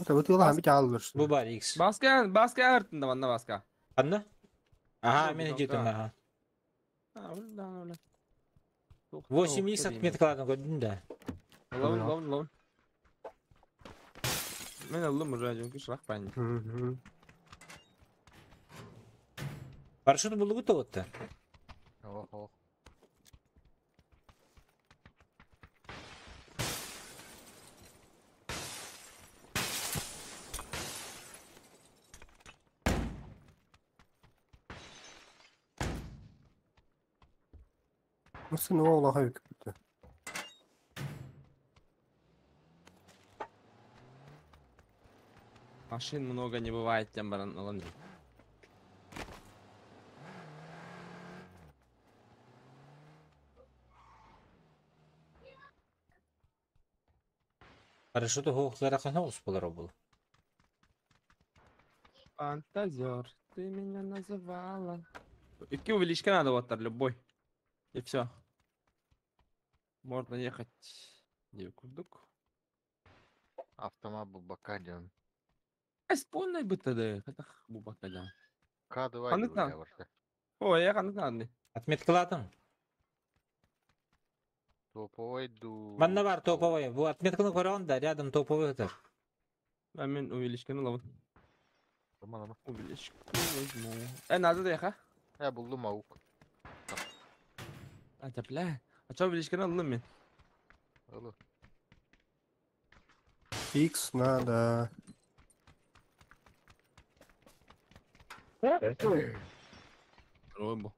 Это вот ила бит алыр. Бу бар X. Баска, баска артында манна баска. Анна? Ага, мен жетим, ага. А, да, да. 8 X отметкаладым көрдүм да. Ловын, ловын, ловын. Мен алдым уже, жөнкү шылақ бәйін. Парашют булугу тоғытты. Ох, ох. Nasıl ne ola hayır bitti. Машин много не бывает, тем баран алам. Парашюту хоқтара қана болар бұл. Фантазер, ты меня называла. Икки увеличка надо вот любой. И все. Можно ехать. Не курдук. Автомат был бакадион. Эспонный бы тогда. Это бубакадион. К2 Аныкна. Ой, я аныкна. Отметкаладым. Топовый ду. Манна бар топовый. Бу отметканы көрөөн да, рядом топовый өтөр. А мен увеличканы ловын. Увеличку возьму. Надо да еха. Я булдум аук. А, бля. А чё увеличканы алдым мен? Алло. Икс надо. Робо.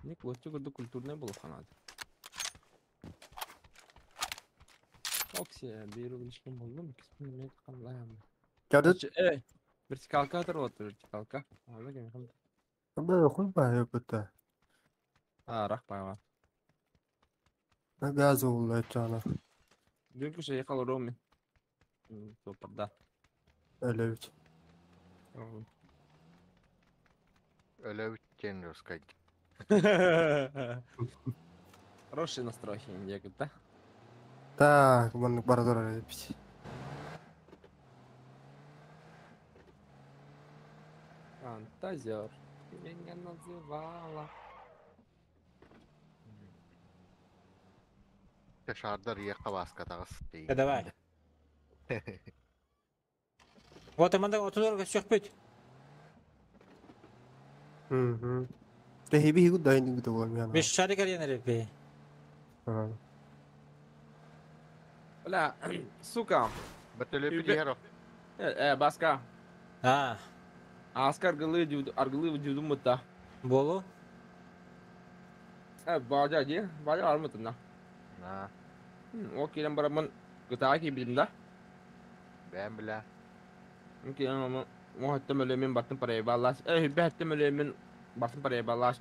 Ник, вот тебе культурная была фанат. Окси, бир увеличкан булдум, кисмин мен Кәдет. Эй, вертикалка вот, вертикалка. Бля, хуй бай быта. А, рах байва. Газы улла чана. Дүнкү шей ехал Роми. Топарда. Әле бит. Әле бит тенерскай. Хороший настрой, да? Так, маннык бара турар бит. Фантазер, ты меня называла. Шардар иэххэ бааскатаҕыс. Да давай. Вот манда отулар көсөхпүт. Угу. Тэһиби хигу дайын гыта болам. Беш шарик арен эрепе. Бля, сука. Бөтөлөпү диһэр Баска. А. Аска аргылы аргылы дюдум мутта. Болу? Бажа ди, бажа армытына. На. О килен барамын гытаа кибидим да. Бэм бля. Окей, аны Мохаттым өлөмүн баттым парайбаллас. Бэттим өлөмүн баттым парайбаллас.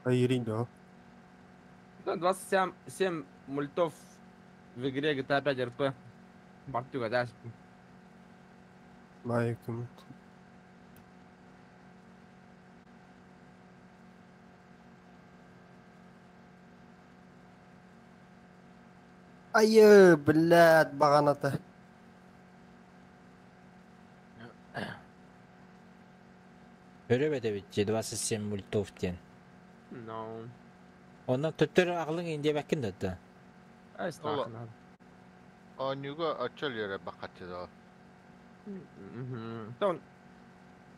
Айырин да. 27 7 мультов в игре GTA 5 РП. Бартюга, да. Майкым. Айы, блядь, бағаната. Өрөбөтө битти 27 мультов тен. No. Онна төттөр аглың инде бәккин да. Ай, страшно. Онюга очол йөрө бакатчы да. Тон.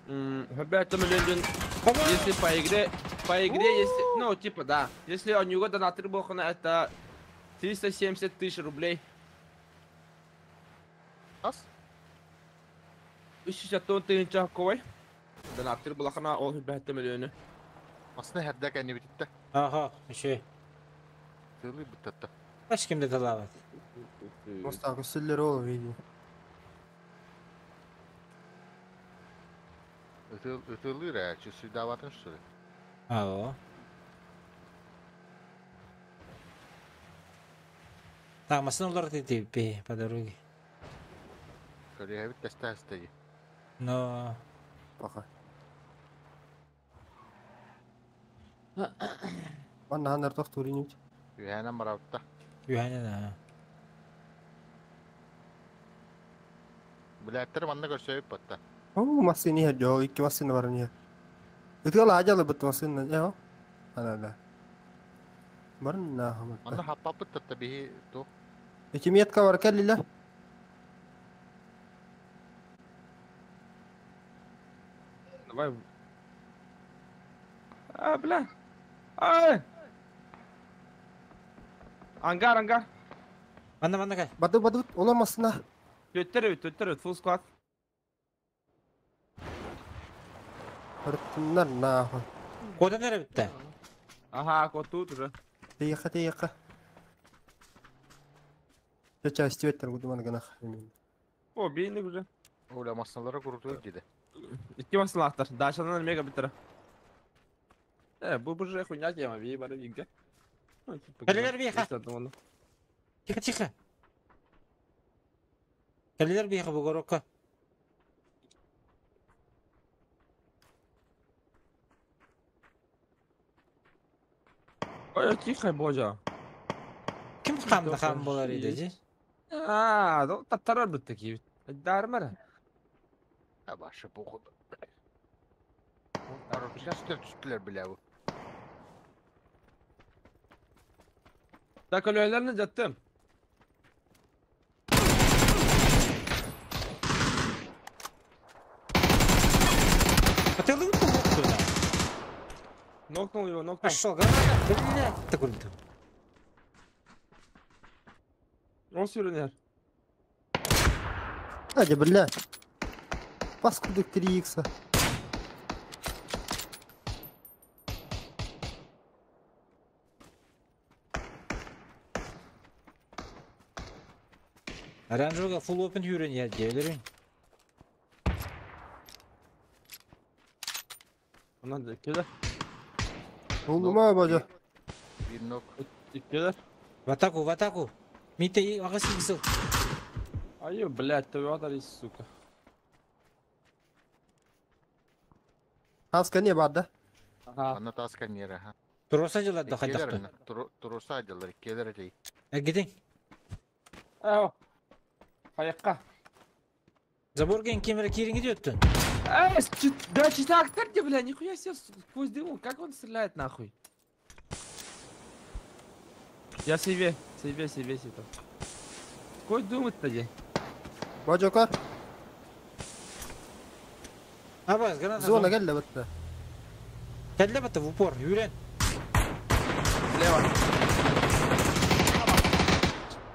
Ребята, если по игре, если, ну, типа, да, если у него донатор был, это 370 тысяч рублей. Ас? 360 тысяч какой? Донатор был, она, ол, ребята, миллионы. Асны хәрдәк әни битте. Ага, еще. Тылы битте. Баш кимде талабат. Просто көсөллөр ол видео. Ытылы рә, чүсүдаватын что ли? Ао. Так, машина улар ты по дороге. Көрө бит тәстә. Но Пока. Манна ханар тохтуринуть. Юхәнә маратта. Юхәнә. Биләттер манна көрсөйүп батта. О, машина хәдә, ике машина бар не. Үткәл ажалы бит машина, я. Ана да. Барна хамат. Манна хаппап битте бихи ту. Эки метка бар кәллилә. Давай. А, бля. Ай! Ангар, ангар. Манна, манна кай. Баду, баду, ола машина. Төттер, төттер, full squad. Хыртыннар нахуй. Кода нere битте? Ага, кот тут уже. Тыйха, тыйха. Чача, стиветтер гудуман гынах. О, бейник уже. Оля масналара курутур диде. Икки масналар. Дашанан мега биттер. Бу уже хуйня тема, бей бары винге. Кәлелер бейха. Тихо, тихо. Кәлелер бейха бу горокка. Ой, тихо, божа. Ким хамда хам болар иде же? А, таттарар битте ки. Дармара. А башы похуй. Сейчас түстүлөр биле бу. Так, өлөлөрүн жаттым. Атылды туда. Нокнул его, нокнул. Пошел, граната, блядь, такой. Он сюрнер. Адя, блядь. Паскудик 3 икса. Оранжевый full open хүрен я делерин. Онан да келер. Oldu бажа. Bir нок. Келер. В атаку, в атаку. Мите, агасы кысыл. Ай, блядь, ты ударись, сука. Таска не бар да? Ага. Анна таска не ха. Туроса жылар да хайдакты. Туроса жылар, келер дей. Гидин. Ау. Хаякка. Забор кемера кириҥи диэттин. Эй, да, читак, где, бля, нихуя себе, сквозь дыму, как он стреляет нахуй? Я себе, себе, себе, себе там. Сквозь дым-то где? Божокор. Абаз, граната. Зона кэллэ бытта. Кэллэ бытта в упор, юрен. Слева.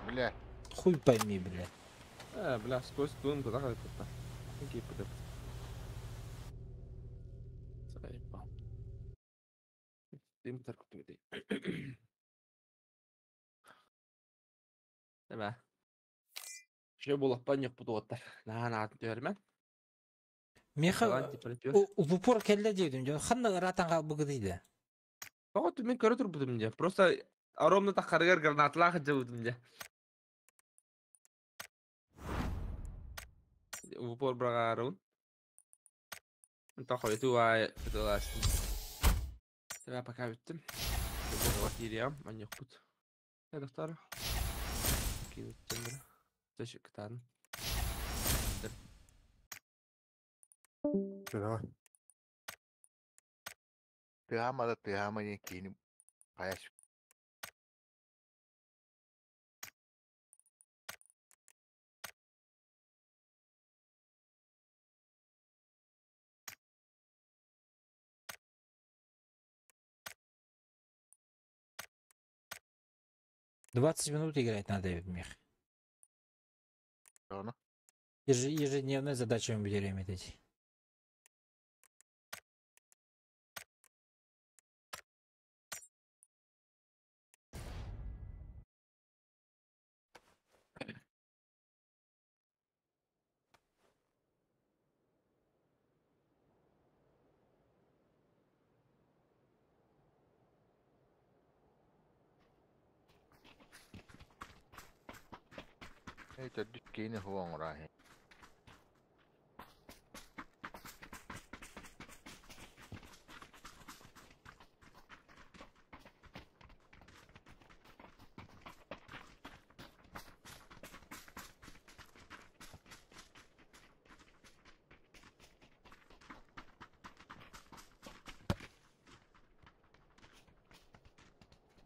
Бля. Хуй пойми, бля. Бля, сквозь дым туда как-то. Окей, подожди. Заебал. Дым таркутуйды. Давай. Еще было паньок буду вот. На, термен. Меха в упор кэллэ диэдим. Ханна ратан калбыгы дейdi. Тоҕо мен көрө турбутум дьэ. Просто оромно тахарыгар гранатлаах дьабытым дьэ. В упор брагарун. Тахой туай туластым. Тебя пока бүттүм. Кириям, маньяк бут. Я доктор. Кириттим. Тэшиктан. Давай. Тыһаама да тыһаама диэн киини хайа. 20 минут играть надо, Мих. Аны. Ежедневная задача мы будем эти. Эй, төрдүс киини хуоҥураһын.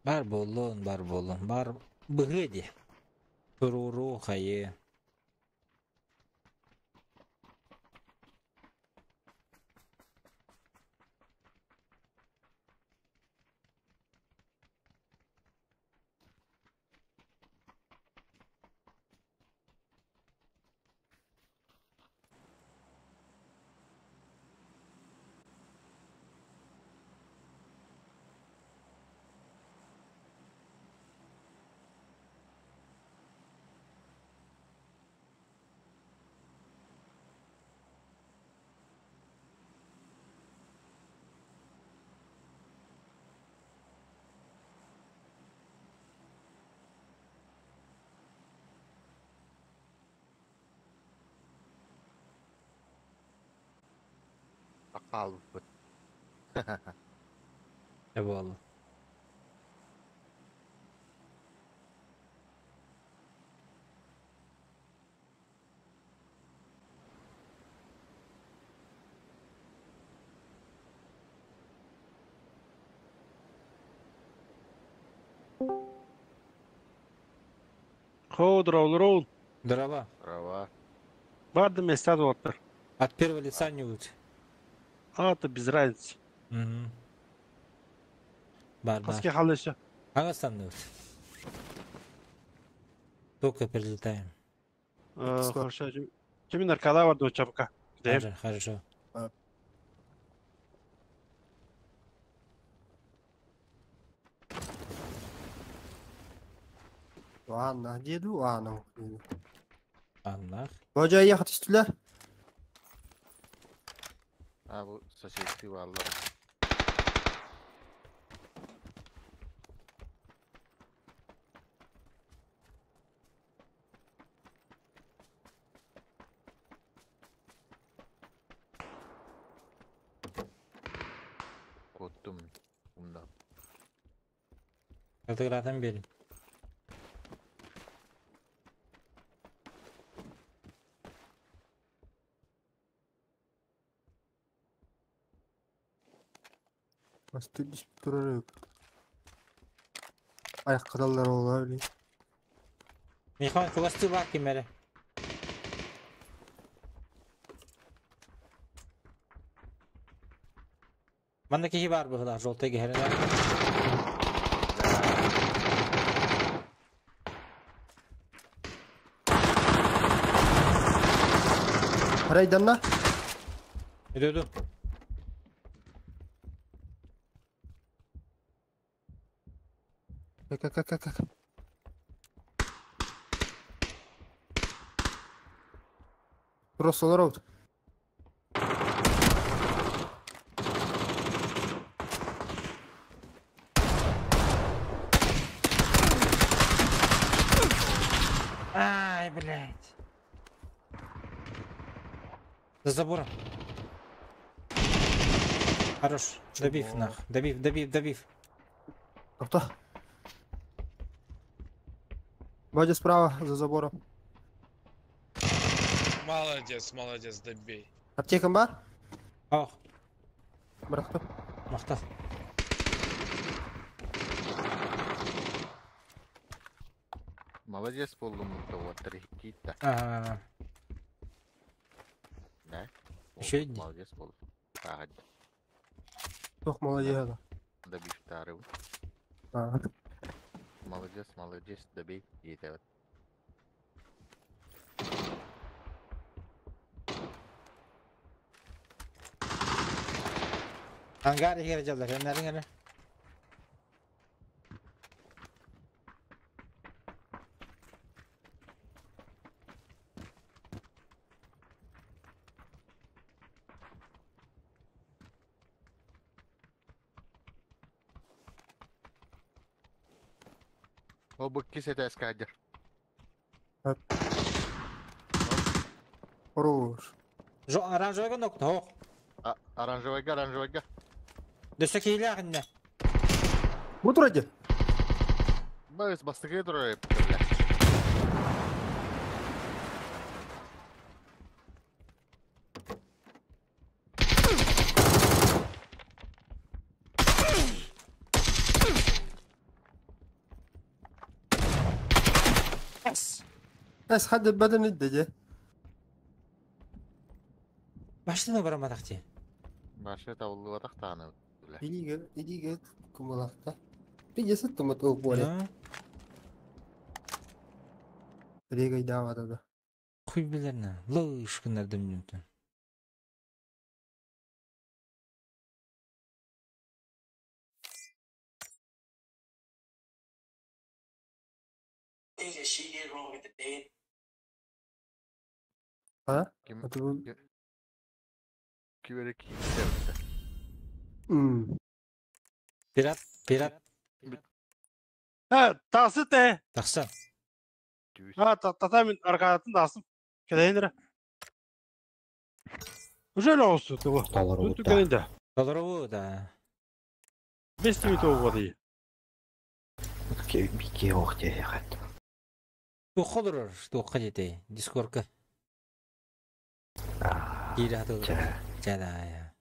Бар болун, бар болун, бар быгыди. Туруру хайы. Акаалбыт. Болу. Хоу, дроул, Дрова. Дрова. Барды места доктор. От первого лица не лучше. А, это без разницы. Угу. Бар, бар. Хаски халыша. Ага, становится. Только прилетаем. Хорошо. Чем наркода варду чапка? Хорошо, хорошо. Анна, деду, Анна. Анна. Божа ехать üstüler. А бу соседти баллар. Коттум. Умда. Фотографияны бери. Басты турар. Аяқ қадалар ола били. Михаил кыласты бар кимере. Манна киһи бар быһылар, желтый киһерine. Райданна? Иду, Как, как, как, как. Просто лорот. Ай, блядь. За забором. Хорош. Добив, нах. Добив, добив, добив. Авто. Бодя справа, за забором. Молодец, молодец, добей. Аптекам бар? Ох. Брахта. Махта. Молодец болдум вот трехтит-то. Ага. Да? Еще один. Молодец был. Ага. Ох, молодец. Добей вторую. Ага. Молодец, молодец, добей. Диете вот. Ангар егер жалдар, эннерин эне. О, бу кис это эскадер. Хорош. Жо оранжевый нок, ох. А, оранжевый, оранжевый. Дөсө кейле инне. Бу вроде. Бас бастыгы турар. Эс. Эс хадды бадын идде. Баштыны бараматак ти. Башы табылды тахтаны. Илиге, илиге кумалакта. Придется тумат ол боле. Рега идава да. Хуй билерне. Лыш күннәрдә минутын. А? Ким? Это был... Киберек кимсе. Пират, пират. Ha, tası te. Тахса. Ha, tata min arkadaşın tasım. Келейіндір. Уже olsun bu. Толору Тут келейінде. Толору да. 5 минут oldu. Бики ох дехат. Тухолорор, тухка жете. Дискорка. Кире хатыл. Жада я.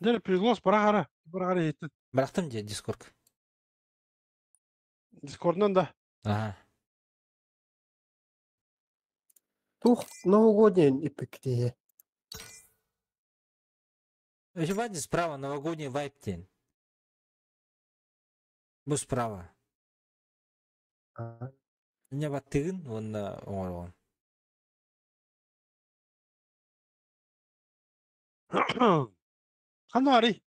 Дер приглас барахара. Барахара етті. Барахтым же дискорка. Дискорднан да. Ага. Тух новогодний эпик Еще вади справа новогодний вайп день. Бу справа. Не баттыгын, онна оңоргон. Қандай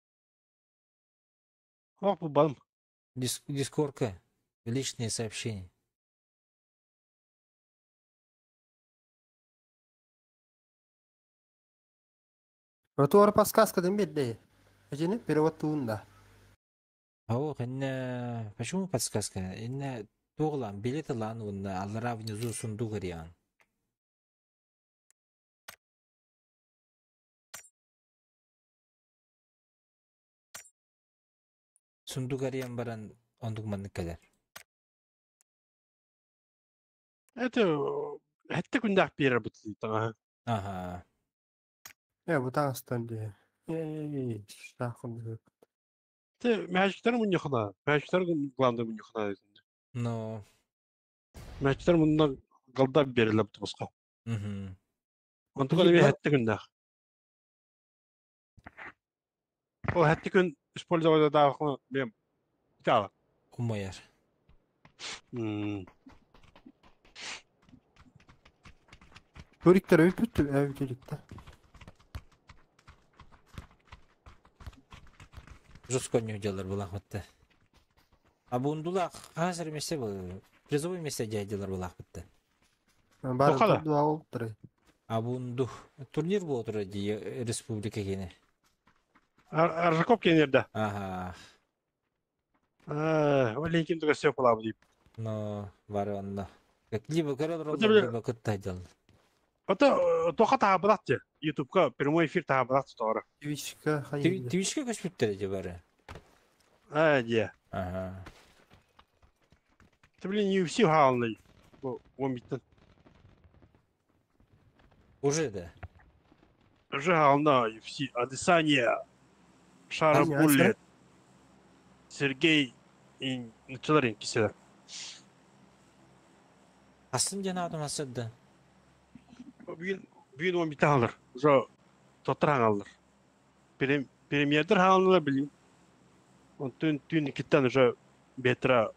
Ох, bu балым. Дискорка. Личные сообщения. Ротуар подсказка дем бедде. Эжени перевод туунда. Ох, инна... Почему подсказка? Инна туглан, билет лан, онна аллара внизу сундук ариан. Сундук ариан баран ондук маннык кэлэр. Это хэтте күндәк бирер бит. Ага. Э, бу таңстан де. Эй, шахын. Те мячиктер мунньахына, мячиктер главный мунньахына. Но. Мячиктер мунна голда берилеп босқа. Онтуга эми хэтти күннэх. Ол хэтти күн использовать даахна бем. Тала. Умайар. Туриктер өйпүттү, өйпүттү. Жестко не делар булах битте. А бундула хазыр месте был. Призовой месте дядилар булах битте. Бар Тохала. дуа олтыры. А бунду турнир был отыр ди республика кене. Аржаков кенерде. Ага. Ол ким туга сөп була дип. Но бар онда. Как либо көрөр Это бile- либо кытта дел. Ото тоха таабылат те. Ютубка прямой эфир таабылат тоора. Твичка хайы. Твичке көчпүттер ди бары. А, де. Ага. Ты блин UFC хаалный. Он биттен. Уже да. Уже хаална UFC Адесанья. Шара Аня, Буллет. Сергей и началар киселер. Асын жана адам асыды. Бүгүн бүгүн он битте халыр. Уже тоттор хаалыр. Прем премьердер хаалнылар билим. Он түн түн киттен уже бетра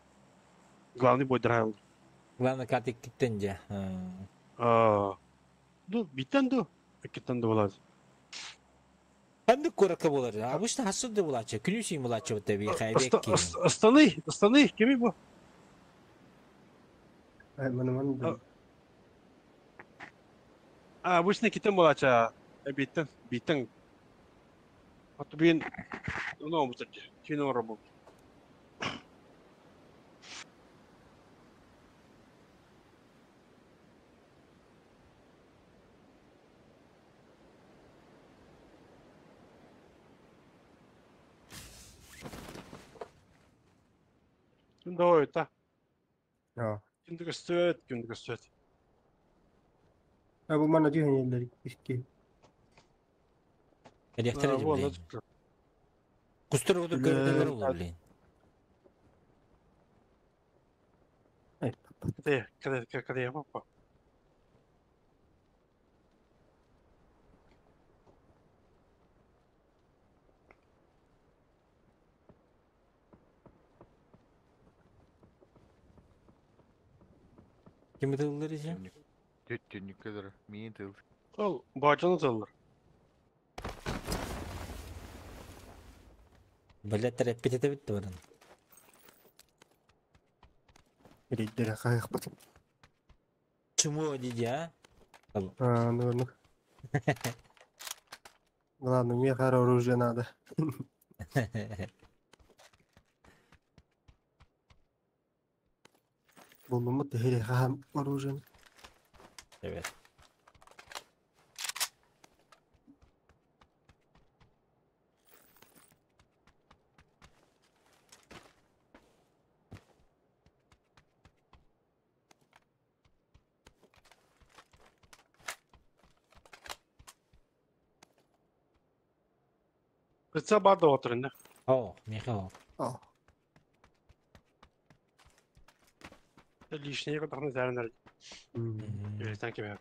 главный бойдер хаалыр. Главное катик киттен же. А. Ду биттен ду. Киттен ду болады. Кандык көрөккө болар. Обычно асыды булачы. Күнүсүн булачы вот би хайбек. Астаны, Астаны, кеми бу? Маны маны. А, обычно киттен болача. Биттен, биттен. Аты бүгүн ну бутыр. Кино робот. Күн та. Ja. Күндүг өстөт, күндүг өстөт. А бу мана дүйен елдер икки. Электр блин. Кустур уду көрдөөр болду блин. Каде, каде, каде папа. Ким тыллар ise? Түт түннүккө Миин тыл. Ол бажаны тыллар. Билеттер эппитете битти барын. Рейдер кайык бат. Чему диди, а? А, ну ну. Ладно, мне хара оружие надо. Булдум бу хам оружие. Evet. Кытса бар да отыр инде. О, Михаил. О. Лишнее катахны зәрнер. Илтен кеме.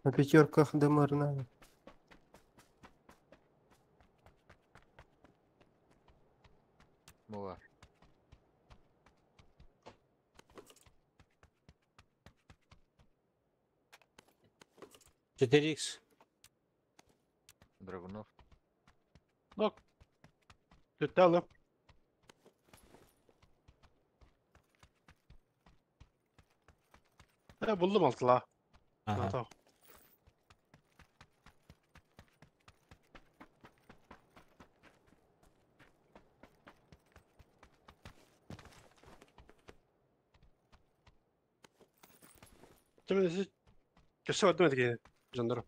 На пятерках ДМР надо. Була. Четыре икс. Драгунов. Бак. Түттәлі. Ә, булдым алтыла. Ага. Ата. Төмені Köse var demedik yani canlarım.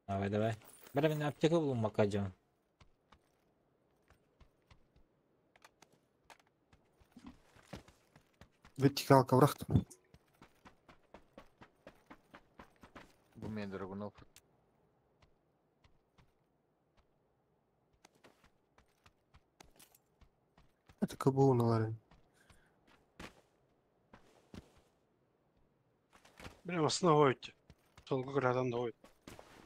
Давай, давай. Бара мен аптека булум макажан. Вертикалка врахтым. Бу мен Драгунов. Это КБУ наларын. Бля, массына хойут. Солга кырадан да хойут.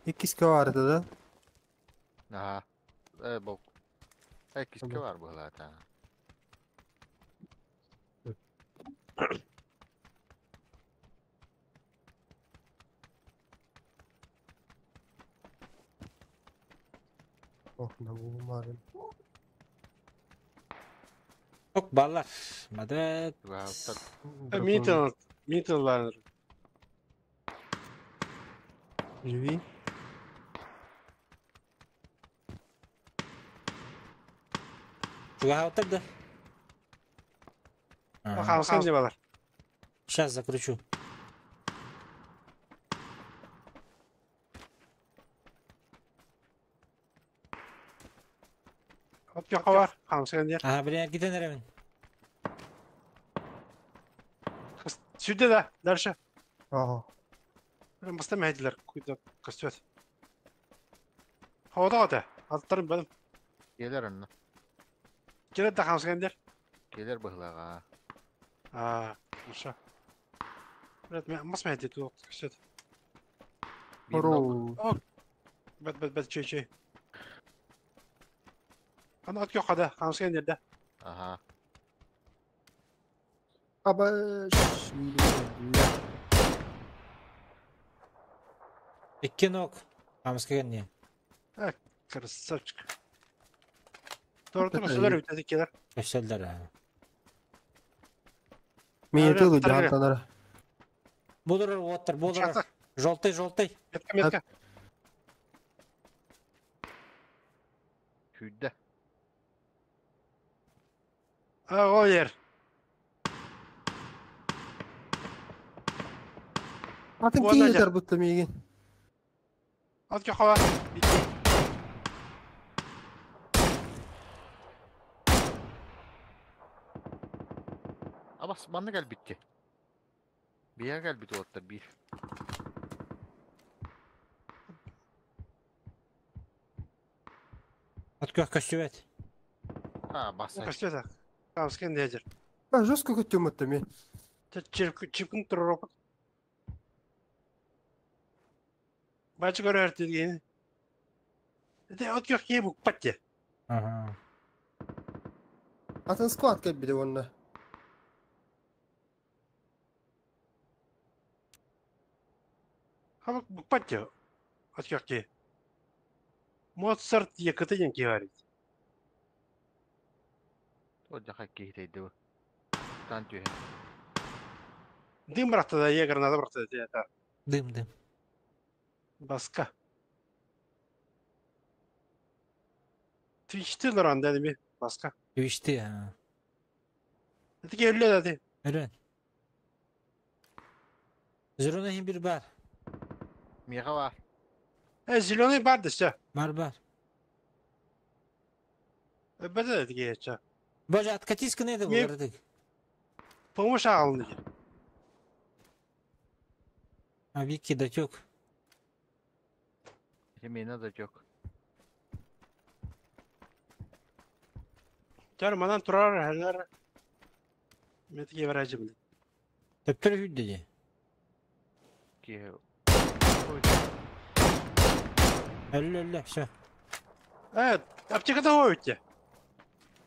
Иккиске бар edi да. Аха. Э, бок. Э, киске бар быһылаата. Ох, на булмарын. Ок, баллар. Мадет. Митл, митл Живи. Чугаһаутар да? Хамсkan не балар. Сейчас закручу. От бар, хамсkan дер. Ага, блин, китен эремин. Сюда да, дальше. Ага. Баста мәйдилер, куйда костюм. Хавада да, аттарым бадым. Келер онно. Келер да хамсkan дер. Келер быһылаға. А, хорошо. Брат, мас мәйди тут костюм. Хору. Бат, бат, бат, чей, чей. Ана от yo'q да, хамсkan дер да. Ага. Аба, Икки ног. Хамска не. А, красавчик. Doğru söyle ötedi келер. Көсөлдөр. а. Мен тылы жантанара. Бодурар оттар, бодурар. Желтый, желтый. Метка, метка. Сүйдэ. А, о ер. Атын Уонна кийин дьэ. тарбытты миигин. От yo'q бар. Абас, манна кэлбитти. Бия кэлбит уоттар биир. От көх көстүбэт. А, баса. Костюм. Хамсkan дер. А, жестко көттөм өттө мен. Чипкин турар Бачы көрөр деген. Это от yo'q кие букпатте. Ага. Атын склад кэлбити онна. Хабак букпатте. От yo'q кие. Моцарт екіті ден кие бар. О, жақа кейтейді бу. Тан түйе. Дым биракта да, е граната биракта да. это Дым, дым. Баска. Твичти лоран деді ми баска. Твичти, а. Это келле деді. Өрөн. Зеленый хим бир бар. Меға бар. Э, зеленый бар десе. Бар, бар. Бәді деді кейче. Боже, откатись к нейді Не- болар Помощь алынды. А Вики дотек. Мені да жоқ. Жар манан турар хәлләр. Метке баражым. Төптөр хүдді де. Ки. Өллө, өллө, все. Э, аптекада өтте.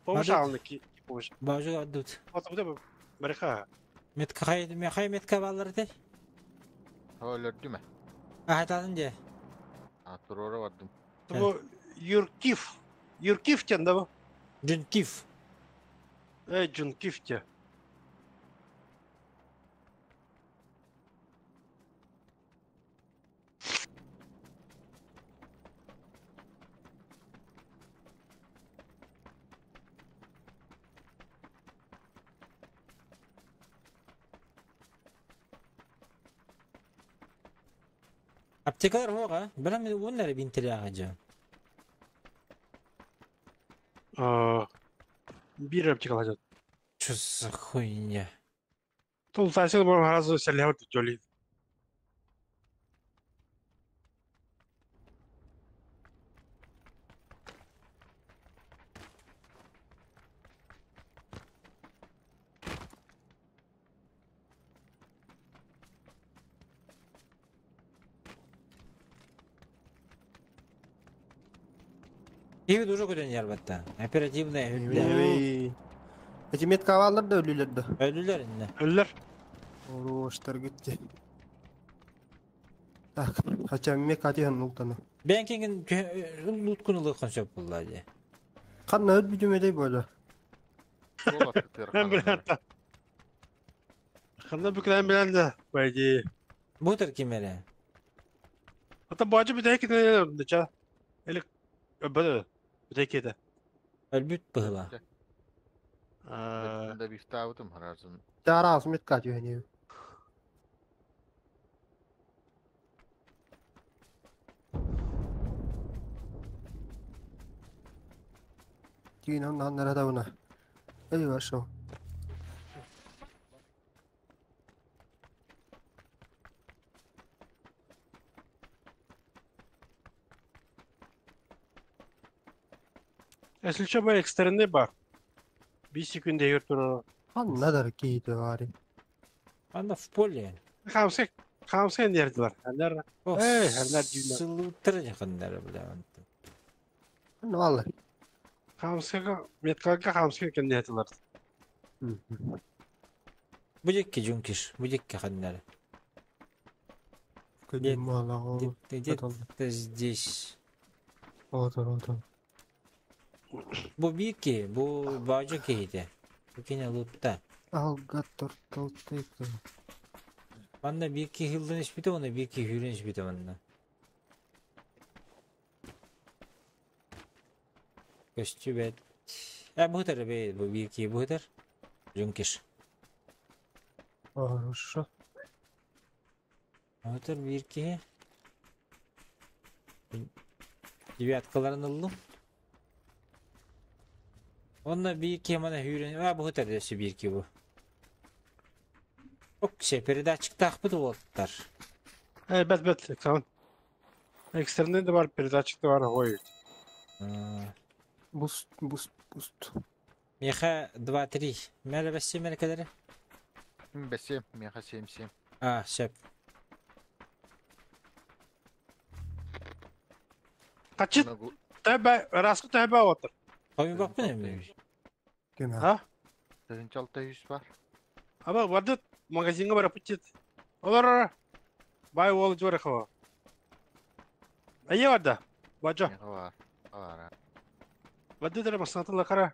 Помощь Бажа- алынды ки помощь. Бажы аддут. Вот бу барыха. Метка хай, мехай метка баллар де. Өлөрдү ме? Ахатадын де. А, турора бардым. Бу Юркив. Юркив тен да бу. Джункив. Э, Джункив те. Аптекалар оға. Бірақ мен оннары бинтеле ағажы. Бир аптека алажат. Чё за хуйня? Тул тасыл бу разы сәләү төли. Киһи уже көтөн ярбатта. Оперативная хүллэ. Эти меткавалар да өлүлэр да. Өлүлэр инне. Өлүлэр. Ороштар гитти. Так, хотя мека тиһэн ултаны. Бэйэн киҥин луткун ылыаххын сөп булла дии. Ханна өт бүтүмэдэй буола. Мен билэн та. Ханна бүкүлэн билэн да, по идее. Бутер ким эрэ? Ата баачы бүтэһик кинилэр дыча. Элик өбөдө бүтэһик киэтэ. Өлбүт быһыла. Да бифтаабытым харасын. Чараас метка түһэни. Тиин онно ханнара табына. Эй, вошел. Если что, бу экстренный бар. 5 секунд егер турар. Ханна дар киһитэ баарый? Анда в поле. Хамсы, хамсы нердилар. Ханнар, эй, ханнар дүйнө. Сылутыр якыннары бля. Ханна бааллар? Хамсыга, меткалга хамсы кеннетилар. Бу дикки жункиш, бу дикки ханнары. Где-то здесь. Отор, отор. Бу бики, бу баажы киһите. Бу кине лутта. Алга тортолтайка. Манна бики хылдан испите, оны бики хүрен испите манна. Көстүбэт. Э, бу бе, бу бики бу Жункиш. Хорошо. Бу бирки. Девяткаларын ыллым. Онна бирки мана хүрен. А, бу десе бирки бу. Оксе, передатчик тахпыт болттар. Эй, бет, бет, экзамен. Экстренный да бар, передатчик да бар, ой. Буст, буст, буст. Меха 2-3. Мәлі бәсе мәлі Бәсе, меха 7-7. А, шәп. Качыт, тәбә, расқы тәбә отыр. Қойын бақпын әмі? Кем А? 4600 бар. Аба, барды магазинге барып бітет. Олар, бай ол жоры қава. Айе барда, бажа. Меха бар. Бар. Барды дәрі масанатыла қара.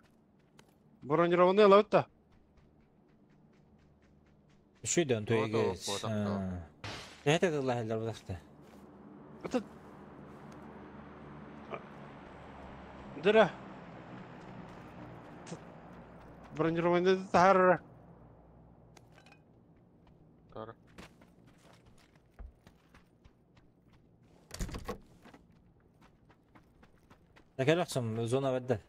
Бронированный лауд та. Шүйден тойге. Это дылла хәлләр булакта. Это Дөрә. Бронированный тахар. Тар. Тәкәләксем зона бәддә.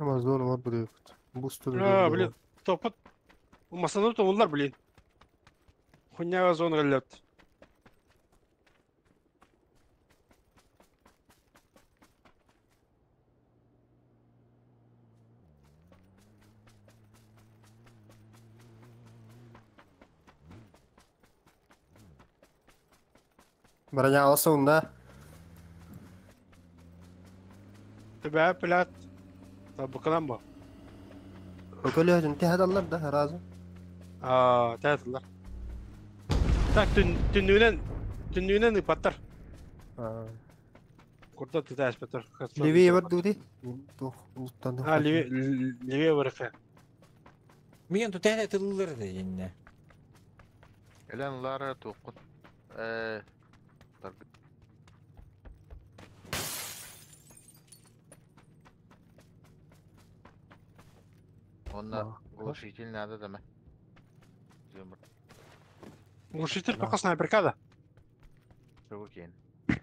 Амазон var buraya. Booster. А, блин, топот. Масаны то блин. Хуйня зона галлят. Броня алса да. Төбә плат. Табыкынан бу. Өкөлө интихадаллар да разы. А, тәтилар. Так, түннүнен түннүнен ипаттар. Курда тәтәс бетер. Левее бар дуди. Тух, уттан. А, левее, левее барыка. Миген ту тәһә тыллар да инне. Элен лара туққын. Э, Онна глушитель надо да ме. Глушитель пока снайперка да. Чего кейін?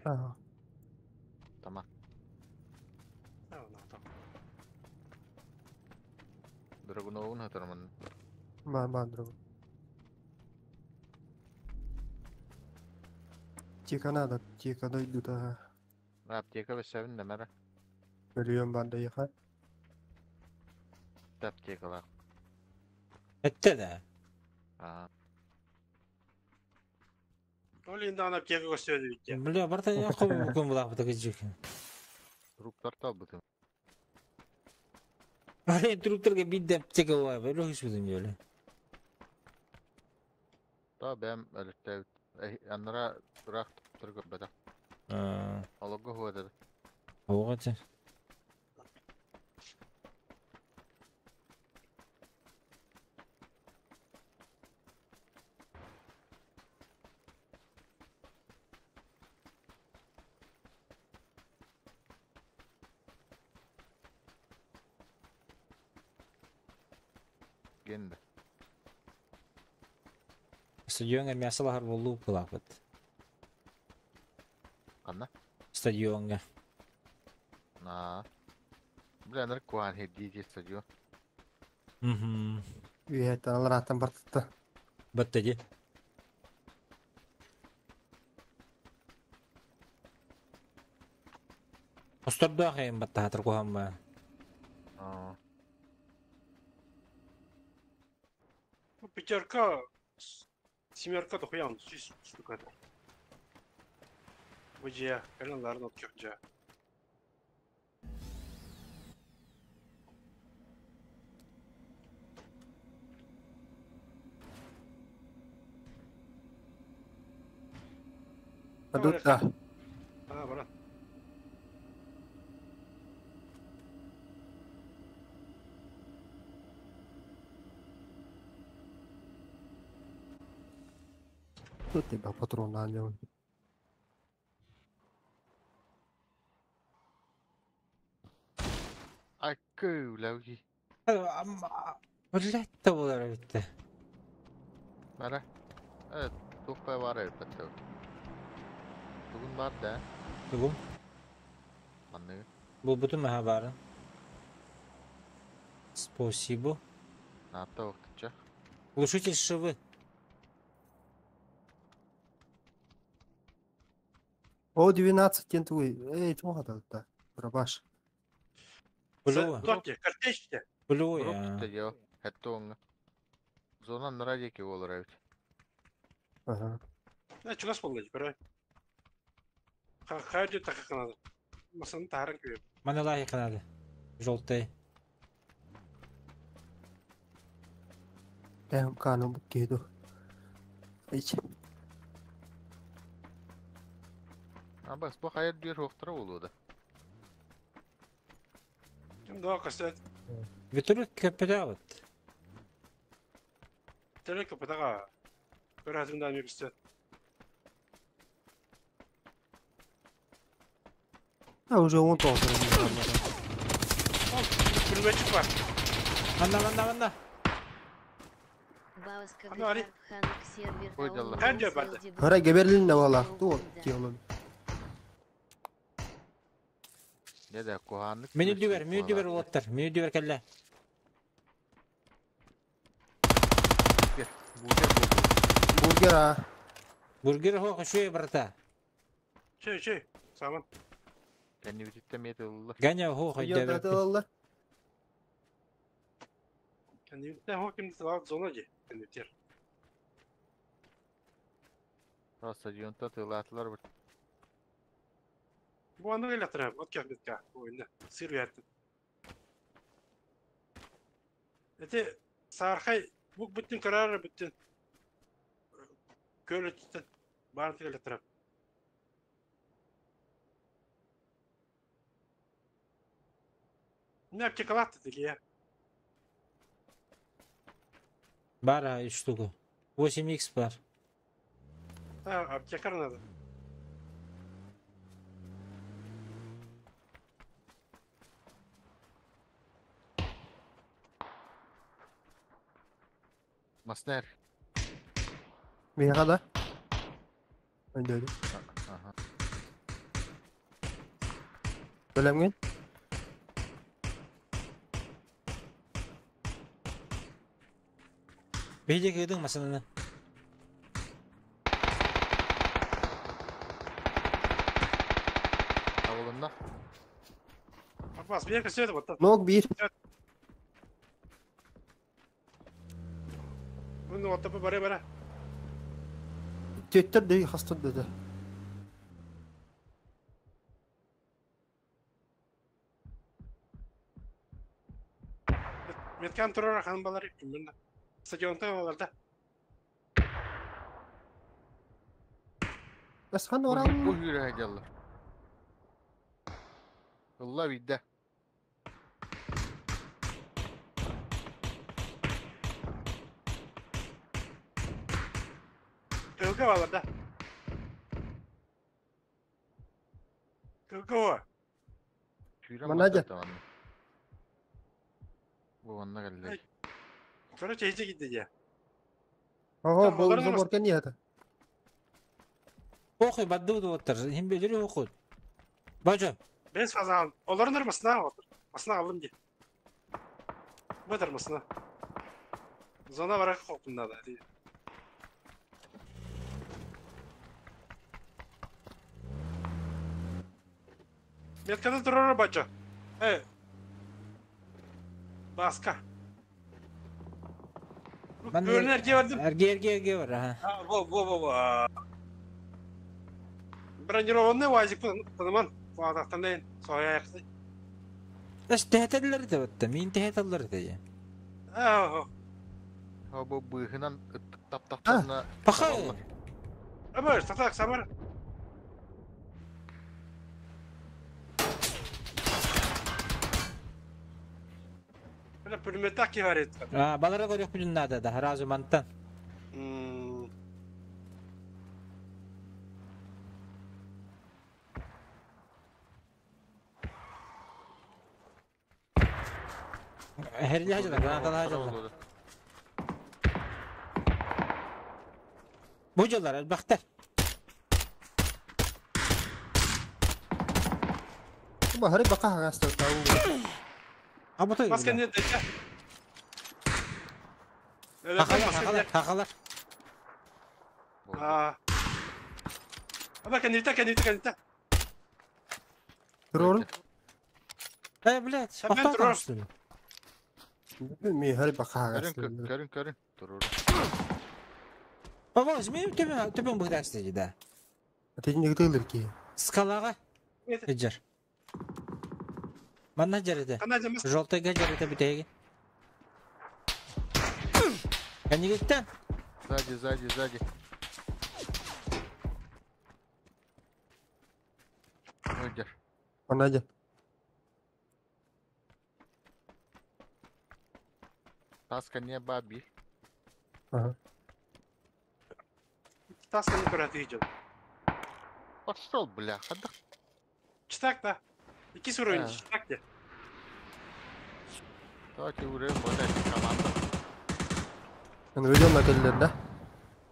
Ага. Тамам. Драгуновун хатармын. Ма, ма, драгун. Тика надо, тика дойду да. Аптека бесәбин дәмәрә. Миллион банда яха. Аптекалар. Әтте да. А. Ол инде аптека көстүөдү битте. Бля, барта я ком ком булак бу такы. Труптар талбытым. Ары труптарга бидде аптека бар, бөлө хүсүдүм жолу. Та бэм өлүктәбит. Аннара турақ тур көрбөтө. Ологго хуэдэ. Оҕоча. Генде. Стадионга мясо лахар болу булакпыт. Канна? Стадионга. На. Бля, анар куан хедди стадион. Мгм. Үйәттен алар аттан бартытты. Бытты ди. Остордо хайын батта хатыр кухамма. Аа. Пятерка, семерка тухуян, сүз штука. Бу же, калаларын от кёнжа. Адутта. А, брат. Тут тебя патрон нанял. Ай, көләүги. Блять, болар битте. Мара. Э, тухпай бар элбетте. Бүгүн бар да. Бүгүн? Манны. Бу бүтүн маха барын. Спасибо. Наатта вакытча. Глушитель швы. О, 12 тентуй. Эй, туға да. Рабаш. Булуа. Тотте, картечте. Булуа. Тө Хәтта оңга. Зона нара деки болар эбит. Ага. На чугас болду, көрө. Хайды такаканады. Масын тааран күбө. Мана лахи канады. Желтый. Тәм кану букеду. Ич. А бас бу хайыр дүйөр хоқтыра болууда. Ким да касат. Вертолет капиталот. Телек капитага. Көрө хатымда мебисте. А уже он тоже. Пулеметчик бар. Манна, манна, манна. Бауска Ано, али. Ханк сервер. Ой, Алла. Ханде барды. Хара геберлин да вала. Ту тиолон. Не да куаннык. Мени дүбер, мени дүбер олаттар. Мени дүбер келле. Бургер болду. Бургер а. Бургер хо шуй брата. Чей, чей. Саман. Кәнни битте мет улла. Ганя хо Йо, хой алла. Кәнни битте хо ким тылат зона же. Кәнни битер. Стадионта тылатлар бит. Бу аны электр, от кях битка. Ойында. Сыр ятты. Эте сархай бук бүттүн карары бүттүн. Көлөттүн. Барын электр. Не аптекалатты деге. Бар а, үч штука. 8x бар. А, аптекар надо. Маснер. Мега да. Öyle. Аха. Бөлемген. Бейде кыдың масынаны. Авылында. Апас, бер кеседі вот. Ног бир. Bunu otopı bare bare. Төттөр дей хастыр dedi. Меткан турар хан балар именно. Стадионта балар да. Асхан Бу оран. hüyre geldi. Allah bildi. Кылга балар да. Кылга о. Hüyre Manager. Bu onunla geldi. Короче, иди gitti ya. Ого, Там бұл олардың заборка не это? Похуй, бадду оттар. Хим белери оқуд. Бажа. Без фаза aldım. Onların armasına aldım. Masına aldım diye. Bu armasına. Zona varak korktum da da. Metkada durur bacı. Evet. Baska. Ben Bölün erkeğe verdim. Erge erge erge var ha. Ha, bu bu bu bu. Бронированный УАЗик tanımан. Bu adaktan değil. Soya yaktı. Эс тэхэтэллэр да батта. Мин тэхэтэллэр да. Ha, Ha bu bıhınan tap tap tapna. Паха. Ama tatak samar. Böyle пулемет ki var etti. А, балара көрөх бүтүн нада да, разу мантан. Херли хажала, граната хажала. Бу жыллар элбэхтэр. Бу хары бака хагастыр тау. Абытой. Маска не дече. Хахалар, хахалар, хахалар. А. Ama kendine kendine kendine. Турорун. Э, блядь, Sen ben охтон турор. что ли? Ми хары бака Көрün хагастыр. көрün көрün. Durur. Баба, мен төбен төбен быгдасты да. Тегин егетелер ки. Скалага. Эджер. Манна жерде. Желтый жерде битеги. Канигиттен. Сзади, сзади, сзади. Öldür. Manager. Таска не баби. Ага. Таска не көрәтү Пошел, бляха, да. Читак да. İki soru oyuncu читак de. Давайте уровень вот эта команда. Мен видео накеллер да.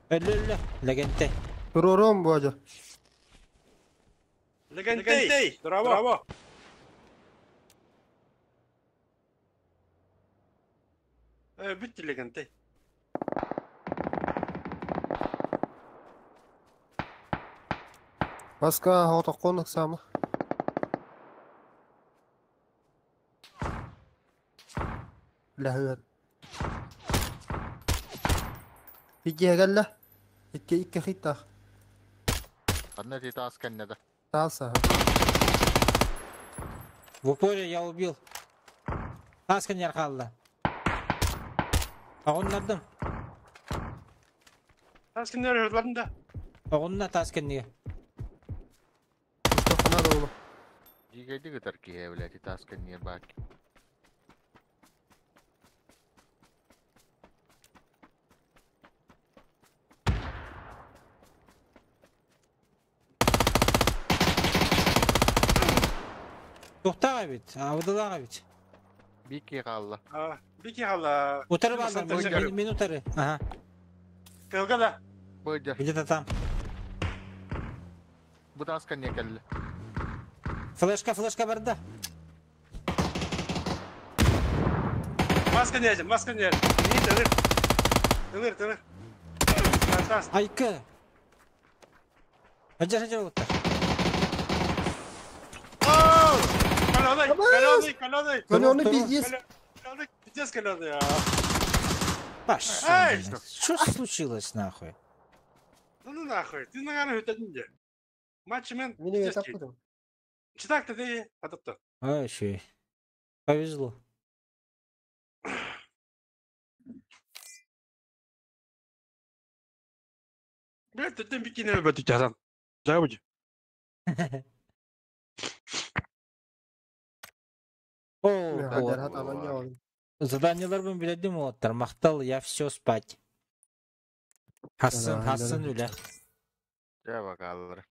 Өллө өллө. Легенте. Турорун бу ажа. Легентей. Браво. Bitti Legentey. Баска хотоккон сама. Ләһүәт. Ике гәллә. Ике ике хиттах. Одна ты таска не да. Таса. В упоре я убил. Таска не архалла. Оғыннардым. Таска не архалладым да. Оғынна таска не. Дигәйди гытар киһә, блядь, таска не бак. Тоқтаға бит, абыдылаға бит. Бики қалла. Бики қалла. Утары балдар, мен утары. Ага. Кылга да. Быдыр. Где-то там. Бу таска не кәлле. Флешка, флешка барда. Маска не, маска не. Не тыныр. Тыныр, тыныр. Айкы. Ажар, ажар болуптар. Каленый, каленый, каленый. Каленый пиздец. Каленый, пиздец каленый. Паш, что случилось нахуй? Да ну нахуй, ты наверное это не. Матч мен. Мин таппытым. Читак ты атыпты. А, еще и. Повезло. Блядь, ты там бикини бөтү тасан. Забудь. О, Заданиелар биледим оттар. Махтал, я все спать. Хассын, хассын үле. Дьэ бакаллар.